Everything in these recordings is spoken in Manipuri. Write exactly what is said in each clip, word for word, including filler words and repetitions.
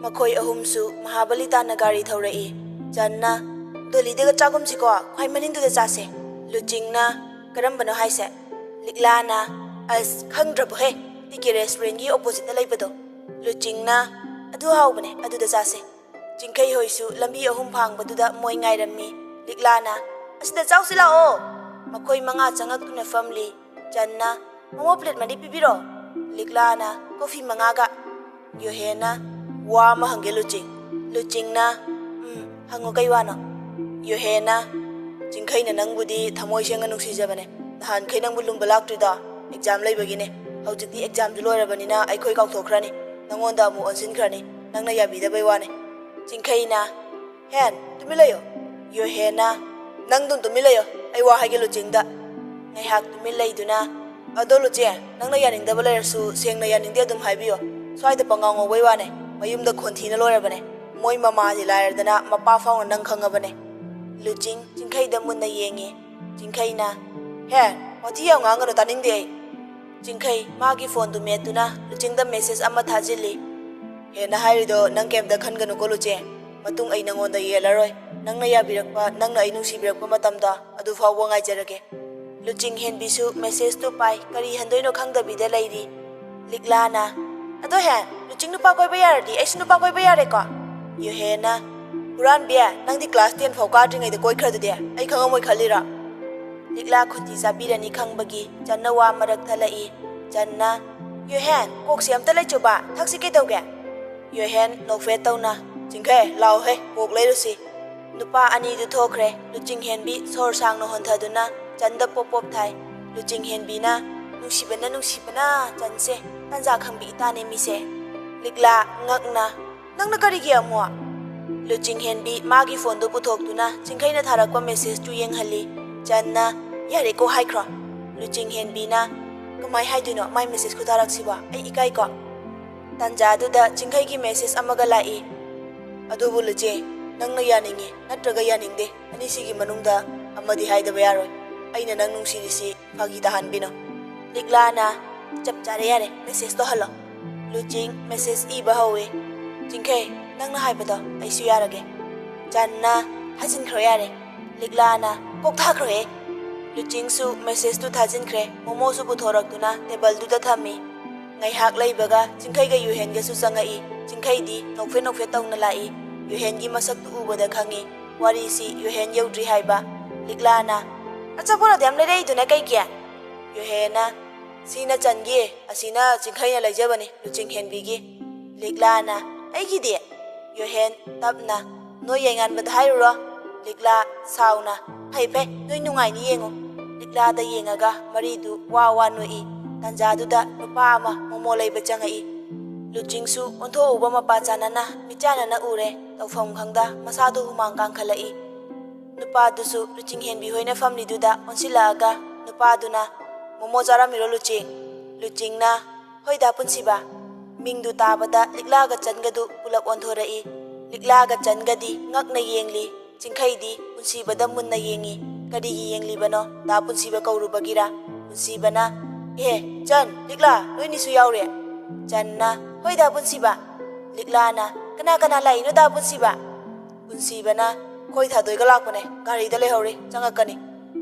ꯃꯈꯣꯏ ꯑꯍꯨꯝꯁꯨ ꯃꯍꯥꯕꯂꯤ ꯇꯥꯟꯅ ꯒꯥꯔꯤ ꯊꯧꯔꯛꯏ꯫ ꯆꯟꯅ, "ꯗꯣꯂꯤꯗꯒ ꯆꯥꯒꯨꯝꯁꯤꯀꯣ, ꯈ꯭ꯋꯥꯏ ꯃꯅꯤꯡꯗꯨꯗ ꯆꯥꯁꯦ꯫" ꯂꯨꯆꯤꯡꯅ, "ꯀꯔꯝꯕꯅꯣ ꯍꯥꯏꯁꯦ?" ꯂꯤꯛꯂꯥꯅ, "ꯑꯁ, ꯈꯪꯗ꯭ꯔꯕꯣꯍꯦ, ꯇꯤ ꯀꯦ ꯔꯦꯁꯇꯨꯔꯦꯟꯒꯤ ꯑꯣꯄꯣꯖꯤꯠꯇ ꯂꯩꯕꯗꯣ꯫" ꯂꯨꯆꯤꯡꯅ, "ꯑꯗꯨ ꯍꯥꯎꯕꯅꯦ, ꯑꯗꯨꯗ ꯆꯥꯁꯦ꯫" ꯆꯤꯡꯈꯩ ꯍꯣꯏꯁꯨ ꯂꯝꯕꯤ ꯑꯍꯨꯝ ꯐꯥꯡꯕꯗꯨꯗ ꯃꯣꯏ ꯉꯥꯏꯔꯝꯃꯤ꯫ ꯂꯤꯛꯂꯥꯅ, "ꯑꯁꯤꯗ ꯆꯥꯎꯁꯤ ꯂꯥꯛꯑꯣ꯫" ꯃꯈꯣꯏ ꯃꯉꯥ ꯆꯪꯉꯛꯇꯨꯅ ꯐꯝꯂꯤ꯫ ꯆꯟꯅ, "ꯃꯣꯃꯣ ꯄ꯭ꯂꯦꯠ ꯃꯔꯤ ꯄꯤꯕꯤꯔꯣ꯫" ꯂꯤꯛꯂꯥꯅ, "ꯀꯣꯐꯤ ꯃꯉꯥꯒ꯫" ꯌꯣꯍꯦꯟꯅ, "ꯋꯥ ꯑꯃ ꯍꯪꯒꯦ ꯂꯨꯆꯤꯡ꯫" ꯂꯨꯆꯤꯡꯅ, "ꯎꯝ, ꯍꯪꯉꯣ, ꯀꯩ ꯋꯥꯅꯣ?" ꯌꯣꯍꯦꯟꯅ, "ꯆꯤꯡꯈꯩꯅ ꯅꯪꯕꯨꯗꯤ ꯊꯃꯣꯏ ꯁꯦꯡꯅ ꯅꯨꯡꯁꯤꯖꯕꯅꯦ꯫ ꯅꯍꯥꯟꯈꯩ ꯅꯪꯕꯨ ꯂꯨꯝꯕ ꯂꯥꯛꯇ꯭ꯔꯤꯗꯣ ꯑꯦꯛꯖꯥꯝ ꯂꯩꯕꯒꯤꯅꯦ꯫ ꯍꯧꯖꯤꯛꯇꯤ ꯑꯦꯛꯖꯥꯝꯁꯨ ꯂꯣꯏꯔꯕꯅꯤꯅ ꯑꯩꯈꯣꯏ ꯀꯥꯎꯊꯣꯛꯈ꯭ꯔꯅꯤ꯫ ꯅꯪꯉꯣꯟꯗ ꯑꯃꯨꯛ ꯑꯣꯟꯁꯤꯟꯈ꯭ꯔꯅꯤ꯫ ꯅꯪꯅ ꯌꯥꯕꯤꯗꯕꯩ ꯋꯥꯅꯦ꯫" ꯆꯤꯡꯈꯩꯅ, "ꯍꯦꯟ, ꯇꯨꯃꯤꯟ ꯂꯩꯌꯣ꯫" ꯌꯣꯍꯦꯟꯅ, "ꯅꯪꯗꯨꯝ ꯇꯨꯃꯤꯟ ꯂꯩꯌꯣ, ꯑꯩ ꯋꯥ ꯍꯥꯏꯒꯦ ꯂꯨꯆꯤꯡꯗ꯫" ꯉꯥꯏꯍꯥꯛ ꯇꯨꯃꯤꯟ ꯂꯩꯗꯨꯅ, "ꯑꯗꯣ ꯂꯨꯆꯤꯡ, ꯅꯪꯅ ꯌꯥꯅꯤꯡꯗꯕ ꯂꯩꯔꯁꯨ ꯁꯦꯡꯅ ꯌꯥꯅꯤꯡꯗꯦ ꯑꯗꯨꯝ ꯍꯥꯏꯕꯤꯌꯣ꯫ ꯁ꯭ꯋꯥꯏꯗ ꯄꯪꯉꯥꯎ ꯉꯥꯎꯕꯩ ꯋꯥꯅꯦ, ꯃꯌꯨꯝꯗ ꯈꯣꯟꯊꯤꯅ ꯂꯣꯏꯔꯕꯅꯦ꯫ ꯃꯣꯏ ꯃꯃꯥꯁꯤ ꯂꯥꯏꯔꯗꯅ ꯃꯄꯥ ꯐꯥꯎꯅ ꯅꯪ ꯈꯪꯉꯕꯅꯦ꯫" ꯂꯨꯆꯤꯡ ꯆꯤꯡꯈꯩꯗ ꯃꯨꯟꯅ ꯌꯦꯡꯉꯤ꯫ ꯆꯤꯡꯈꯩꯅ, "ꯍꯦ, ꯋꯥꯊꯤ ꯌꯥꯝ ꯉꯥꯡꯒꯅꯨ, ꯇꯥꯅꯤꯡꯗꯦ ꯑꯩ꯫" ꯆꯤꯡꯈꯩ ꯃꯥꯒꯤ ꯐꯣꯟꯗꯨ ꯃꯦꯠꯇꯨꯅ ꯂꯨꯆꯤꯡꯗ ꯃꯦꯁꯦꯖ ꯑꯃ ꯊꯥꯖꯤꯜꯂꯤ꯫ "ꯍꯦꯟꯅ ꯍꯥꯏꯔꯤꯗꯣ ꯅꯪ ꯀꯩꯝꯇ ꯈꯟꯒꯅꯨꯀꯣ ꯂꯨꯆꯤꯡ꯫ ꯃꯇꯨꯡ ꯑꯩ ꯅꯪꯉꯣꯟꯗ ꯌꯦꯜꯂꯔꯣꯏ꯫ ꯅꯪꯅ ꯌꯥꯕꯤꯔꯛꯄ, ꯅꯪꯅ ꯑꯩ ꯅꯨꯡꯁꯤꯕꯤꯔꯛꯄ ꯃꯇꯝꯗꯣ ꯑꯗꯨ ꯐꯥꯎꯕ ꯉꯥꯏꯖꯔꯒꯦ꯫" ꯂꯨꯆꯤꯡ ꯍꯦꯟꯕꯤꯁꯨ ꯃꯦꯁꯦꯖꯇꯨ ꯄꯥꯏ, ꯀꯔꯤ ꯍꯟꯗꯣꯏꯅꯣ ꯈꯪꯗꯕꯤꯗ ꯂꯩꯔꯤ꯫ ꯂꯤꯛꯂꯥꯅ, "ꯑꯗꯣ ꯍꯦ, ꯂꯨꯆꯤꯡ ꯅꯨꯄꯥ ꯀꯣꯏꯕ ꯌꯥꯔꯗꯤ ꯑꯩꯁꯨ ꯅꯨꯄꯥ ꯀꯣꯏꯕ ꯌꯥꯔꯦꯀꯣ?" ꯌꯨꯍꯦꯟꯅ, "ꯍꯨꯔꯥꯟꯕꯤ, ꯅꯪꯗꯤ ꯀ꯭ꯂꯥꯁ ꯇꯦꯟ ꯐꯥꯎ ꯀꯥꯗ꯭ꯔꯤꯉꯩꯗ ꯀꯣꯏꯈ꯭ꯔꯗꯨꯗꯤ ꯑꯩ ꯈꯪꯉꯝꯃꯣꯏ ꯈꯜꯂꯤꯔꯣ?" ꯂꯤꯛꯂꯥ ꯈꯣꯟꯊꯤ ꯆꯥꯕꯤꯔꯅꯤ ꯈꯪꯕꯒꯤ ꯆꯟꯅ ꯋꯥ ꯃꯔꯛ ꯊꯠꯂꯛꯏ꯫ ꯆꯟꯅ, "ꯌꯨꯍꯦꯟ, ꯀꯣꯛꯁꯤ ꯑꯝꯇ ꯂꯩꯆꯨꯕ, ꯊꯛꯁꯤ ꯀꯩꯗꯧꯒꯦ?" ꯌꯨꯍꯦꯟ ꯅꯣꯛꯐꯦꯠ ꯇꯧꯅ, "ꯆꯤꯡꯈꯩ, ꯂꯥꯎꯍꯦ, ꯀꯣꯛ ꯂꯩꯔꯨꯁꯤ꯫" ꯅꯨꯄꯥ ꯑꯅꯤꯗꯨ ꯊꯣꯛꯈ꯭ꯔꯦ꯫ ꯂꯨꯆꯤꯡ ꯍꯦꯟꯕꯤ ꯁꯣꯔ ꯁꯥꯡꯅ ꯍꯣꯟꯊꯗꯨꯅ ꯆꯟꯗ ꯄꯣꯞ ꯄꯣꯞ ꯊꯥꯏ꯫ ꯂꯨꯆꯤꯡ ꯍꯦꯟꯕꯤꯅ, "ꯅꯨꯡꯁꯤꯕꯅ, ꯅꯨꯡꯁꯤꯕꯅ, ꯆꯟꯁꯦ, ꯇꯟꯖꯥ ꯈꯪꯕꯤ ꯏꯇꯥꯅꯦ ꯃꯤꯁꯦ꯫" ꯂꯤꯛꯂꯥ ꯉꯛꯅ, "ꯅꯪꯅ ꯀꯔꯤꯒꯤ ꯑꯃꯨꯛ?" ꯂꯨꯆꯤꯡ ꯍꯦꯟꯕꯤ ꯃꯥꯒꯤ ꯐꯣꯟꯗꯨ ꯄꯨꯊꯣꯛꯇꯨꯅ ꯆꯤꯡꯈꯩꯅ ꯊꯥꯔꯛꯄ ꯃꯦꯁꯦꯖꯇꯨ ꯌꯦꯡꯍꯜꯂꯤ꯫ ꯆꯟꯅ, "ꯌꯥꯔꯦꯀꯣ ꯍꯥꯏꯈ꯭ꯔꯣ꯫" ꯂꯨꯆꯤꯡ ꯍꯦꯟꯕꯤꯅ, "ꯀꯃꯥꯏ ꯍꯥꯏꯗꯣꯏꯅꯣ ꯃꯥꯏ ꯃꯦꯁꯦꯖ ꯈꯨꯊꯥꯔꯛꯁꯤꯕꯣ? ꯑꯩ ꯏꯀꯥꯏꯀꯣ꯫" ꯇꯥꯟꯖꯥꯗꯨꯗ ꯆꯤꯡꯈꯩꯒꯤ ꯃꯦꯁꯦꯖ ꯑꯃꯒ ꯂꯥꯛꯏ꯫ "ꯑꯗꯨꯕꯨ ꯂꯨꯆꯤꯡ, ꯅꯪꯅ ꯌꯥꯅꯤꯡꯉꯤ ꯅꯠꯇ꯭ꯔꯒ ꯌꯥꯅꯤꯡꯗꯦ, ꯑꯅꯤꯁꯤꯒꯤ ꯃꯅꯨꯡꯗ ꯑꯃꯗꯤ ꯍꯥꯏꯗꯕ ꯌꯥꯔꯣꯏ꯫ ꯑꯩꯅ ꯅꯪ ꯅꯨꯡꯁꯤꯔꯤꯁꯤ ꯐꯥꯒꯤ ꯇꯥꯍꯟꯕꯤꯅꯣ꯫" ꯂꯤꯛꯂꯥꯅ, "ꯆꯞ ꯆꯥꯔꯦ, ꯌꯥꯔꯦ, ꯃꯦꯁꯦꯖꯇꯣ ꯍꯜꯂꯣ꯫" ꯂꯨꯆꯤꯡ ꯃꯦꯁꯦꯖ ꯏꯕ ꯍꯧꯏ꯫ "ꯆꯤꯡꯈꯩ, ꯅꯪꯅ ꯍꯥꯏꯕꯗꯣ ꯑꯩꯁꯨ ꯌꯥꯔꯒꯦ꯫" ꯆꯟꯅ ꯊꯥꯖꯤꯟꯈ꯭ꯔꯣ ꯌꯥꯔꯦ꯫ ꯂꯤꯛꯂꯥꯅ "ꯀꯣꯛ ꯊꯥꯈ꯭ꯔꯣꯍꯦ꯫" ꯂꯨꯆꯤꯡꯁꯨ ꯃꯦꯁꯦꯖꯇꯨ ꯊꯥꯖꯤꯟꯈ꯭ꯔꯦ꯫ ꯃꯣꯃꯣꯁꯨ ꯄꯨꯊꯣꯔꯛꯇꯨꯅ ꯇꯦꯕꯜꯗꯨꯗ ꯊꯝꯃꯤ꯫ ꯉꯥꯏꯍꯥꯛ ꯂꯩꯕꯒ ꯆꯤꯡꯈꯩꯒ ꯌꯨꯍꯦꯟꯒꯁꯨ ꯆꯪꯉꯛꯏ꯫ ꯆꯤꯡꯈꯩꯗꯤ ꯅꯣꯛꯐꯦꯠ ꯅꯣꯛꯐꯦꯠ ꯇꯧꯅ ꯂꯥꯛꯏ꯫ ꯌꯨꯍꯦꯟꯒꯤ ꯃꯁꯛꯇꯨ ꯎꯕꯗ ꯈꯪꯉꯤ ꯋꯥꯔꯤꯁꯤ ꯌꯨꯍꯦꯟ ꯌꯧꯗ꯭ꯔꯤ ꯍꯥꯏꯕ꯫ ꯂꯤꯛꯂꯥꯅ "ꯑꯆꯥꯄꯣꯠ ꯑꯗꯨ ꯌꯥꯝ ꯂꯩꯔꯛꯏꯗꯨꯅ ꯀꯩꯒꯤ?" ꯌꯨꯍꯦꯟꯅ "ꯁꯤꯅ ꯆꯟꯒꯤ, ꯑꯁꯤꯅ ꯆꯤꯡꯈꯩꯅ ꯂꯩꯖꯕꯅꯤ, ꯂꯨꯆꯤꯡ ꯍꯦꯟꯕꯤꯒꯤ꯫" ꯂꯤꯛꯂꯥꯅ "ꯑꯩꯒꯤꯗꯤ?" ꯌꯨꯍꯦꯟ ꯇꯞꯅ "ꯅꯣꯏ ꯌꯥꯏꯉꯥꯟꯕꯗ ꯍꯥꯏꯔꯨꯔꯣ꯫" ꯂꯤꯛꯂꯥ ꯁꯥꯎꯅ "ꯐꯩ ꯐꯩ, ꯅꯣꯏ ꯅꯨꯡꯉꯥꯏꯅꯤ ꯌꯦꯡꯉꯨ꯫" ꯂꯤꯛꯂꯥꯗ ꯌꯦꯡꯉꯒ ꯃꯔꯤꯗꯨ ꯋꯥ ꯋꯥ ꯅꯣꯛꯏ꯫ ꯇꯥꯟꯖꯥꯗꯨꯗ ꯅꯨꯄꯥ ꯑꯃ ꯃꯣꯃꯣ ꯂꯩꯕ ꯆꯪꯉꯛꯏ꯫ ꯂꯨꯆꯤꯡꯁꯨ ꯑꯣꯟꯊꯣꯛꯎꯕ ꯃꯄꯥ ꯆꯥꯅꯅ ꯃꯤꯠꯆꯥꯟꯅꯅ ꯎꯔꯦ꯫ ꯇꯧꯐꯝ ꯈꯪꯗ ꯃꯁꯥꯗꯨ ꯍꯨꯃꯥꯡ ꯀꯥꯡꯈꯠꯂꯛꯏ꯫ ꯅꯨꯄꯥꯗꯨꯁꯨ ꯂꯨꯆꯤꯡ ꯍꯦꯟꯕꯤ ꯍꯣꯏꯅ ꯐꯝꯂꯤꯗꯨꯗ ꯑꯣꯟꯁꯤꯜꯂꯛꯑꯒ ꯅꯨꯄꯥꯗꯨꯅ "ꯃꯣꯃꯣ ꯆꯥꯔꯝꯃꯤꯔꯣ ꯂꯨꯆꯤꯡ?" ꯂꯨꯆꯤꯡꯅ "ꯍꯣꯏꯗ ꯄꯨꯟꯁꯤꯕ꯫" ꯃꯤꯡꯗꯨ ꯇꯥꯕꯗ ꯂꯤꯛꯂꯥꯒ ꯆꯟꯒꯗꯨ ꯄꯨꯂꯞ ꯑꯣꯟꯊꯣꯔꯛꯏ꯫ ꯂꯤꯛꯂꯥꯒ ꯆꯟꯒꯗꯤ ꯉꯛꯅ ꯌꯦꯡꯂꯤ꯫ ꯆꯤꯡꯈꯩꯗꯤ ꯄꯨꯟꯁꯤꯕꯗ ꯃꯨꯟꯅ ꯌꯦꯡꯉꯤ꯫ "ꯀꯔꯤꯒꯤ ꯌꯦꯡꯂꯤꯕꯅꯣ? ꯗꯥ ꯄꯨꯟꯁꯤꯕ ꯀꯧꯔꯨꯕꯒꯤꯔꯥ?" ꯄꯨꯟꯁꯤꯕꯅ "ꯑꯦ, ꯆꯟ, ꯂꯤꯛꯂꯥ, ꯅꯣꯏꯅꯤꯁꯨ ꯌꯥꯎꯔꯦ?" ꯆꯟꯅ "ꯍꯣꯏꯗ ꯄꯨꯟꯁꯤꯕ꯫" ꯂꯤꯛꯂꯥꯅ "ꯀꯅꯥ ꯀꯅꯥ ꯂꯥꯛꯏꯅꯣ ꯗꯥ ꯄꯨꯟꯁꯤꯕ?" ꯄꯨꯟꯁꯤꯕꯅ "ꯈꯣꯏ ꯊꯥꯗꯣꯏꯒ ꯂꯥꯛꯄꯅꯦ, ꯒꯥꯔꯤꯗ ꯂꯩꯍꯧꯔꯤ, ꯆꯪꯉꯛꯀꯅꯤ꯫"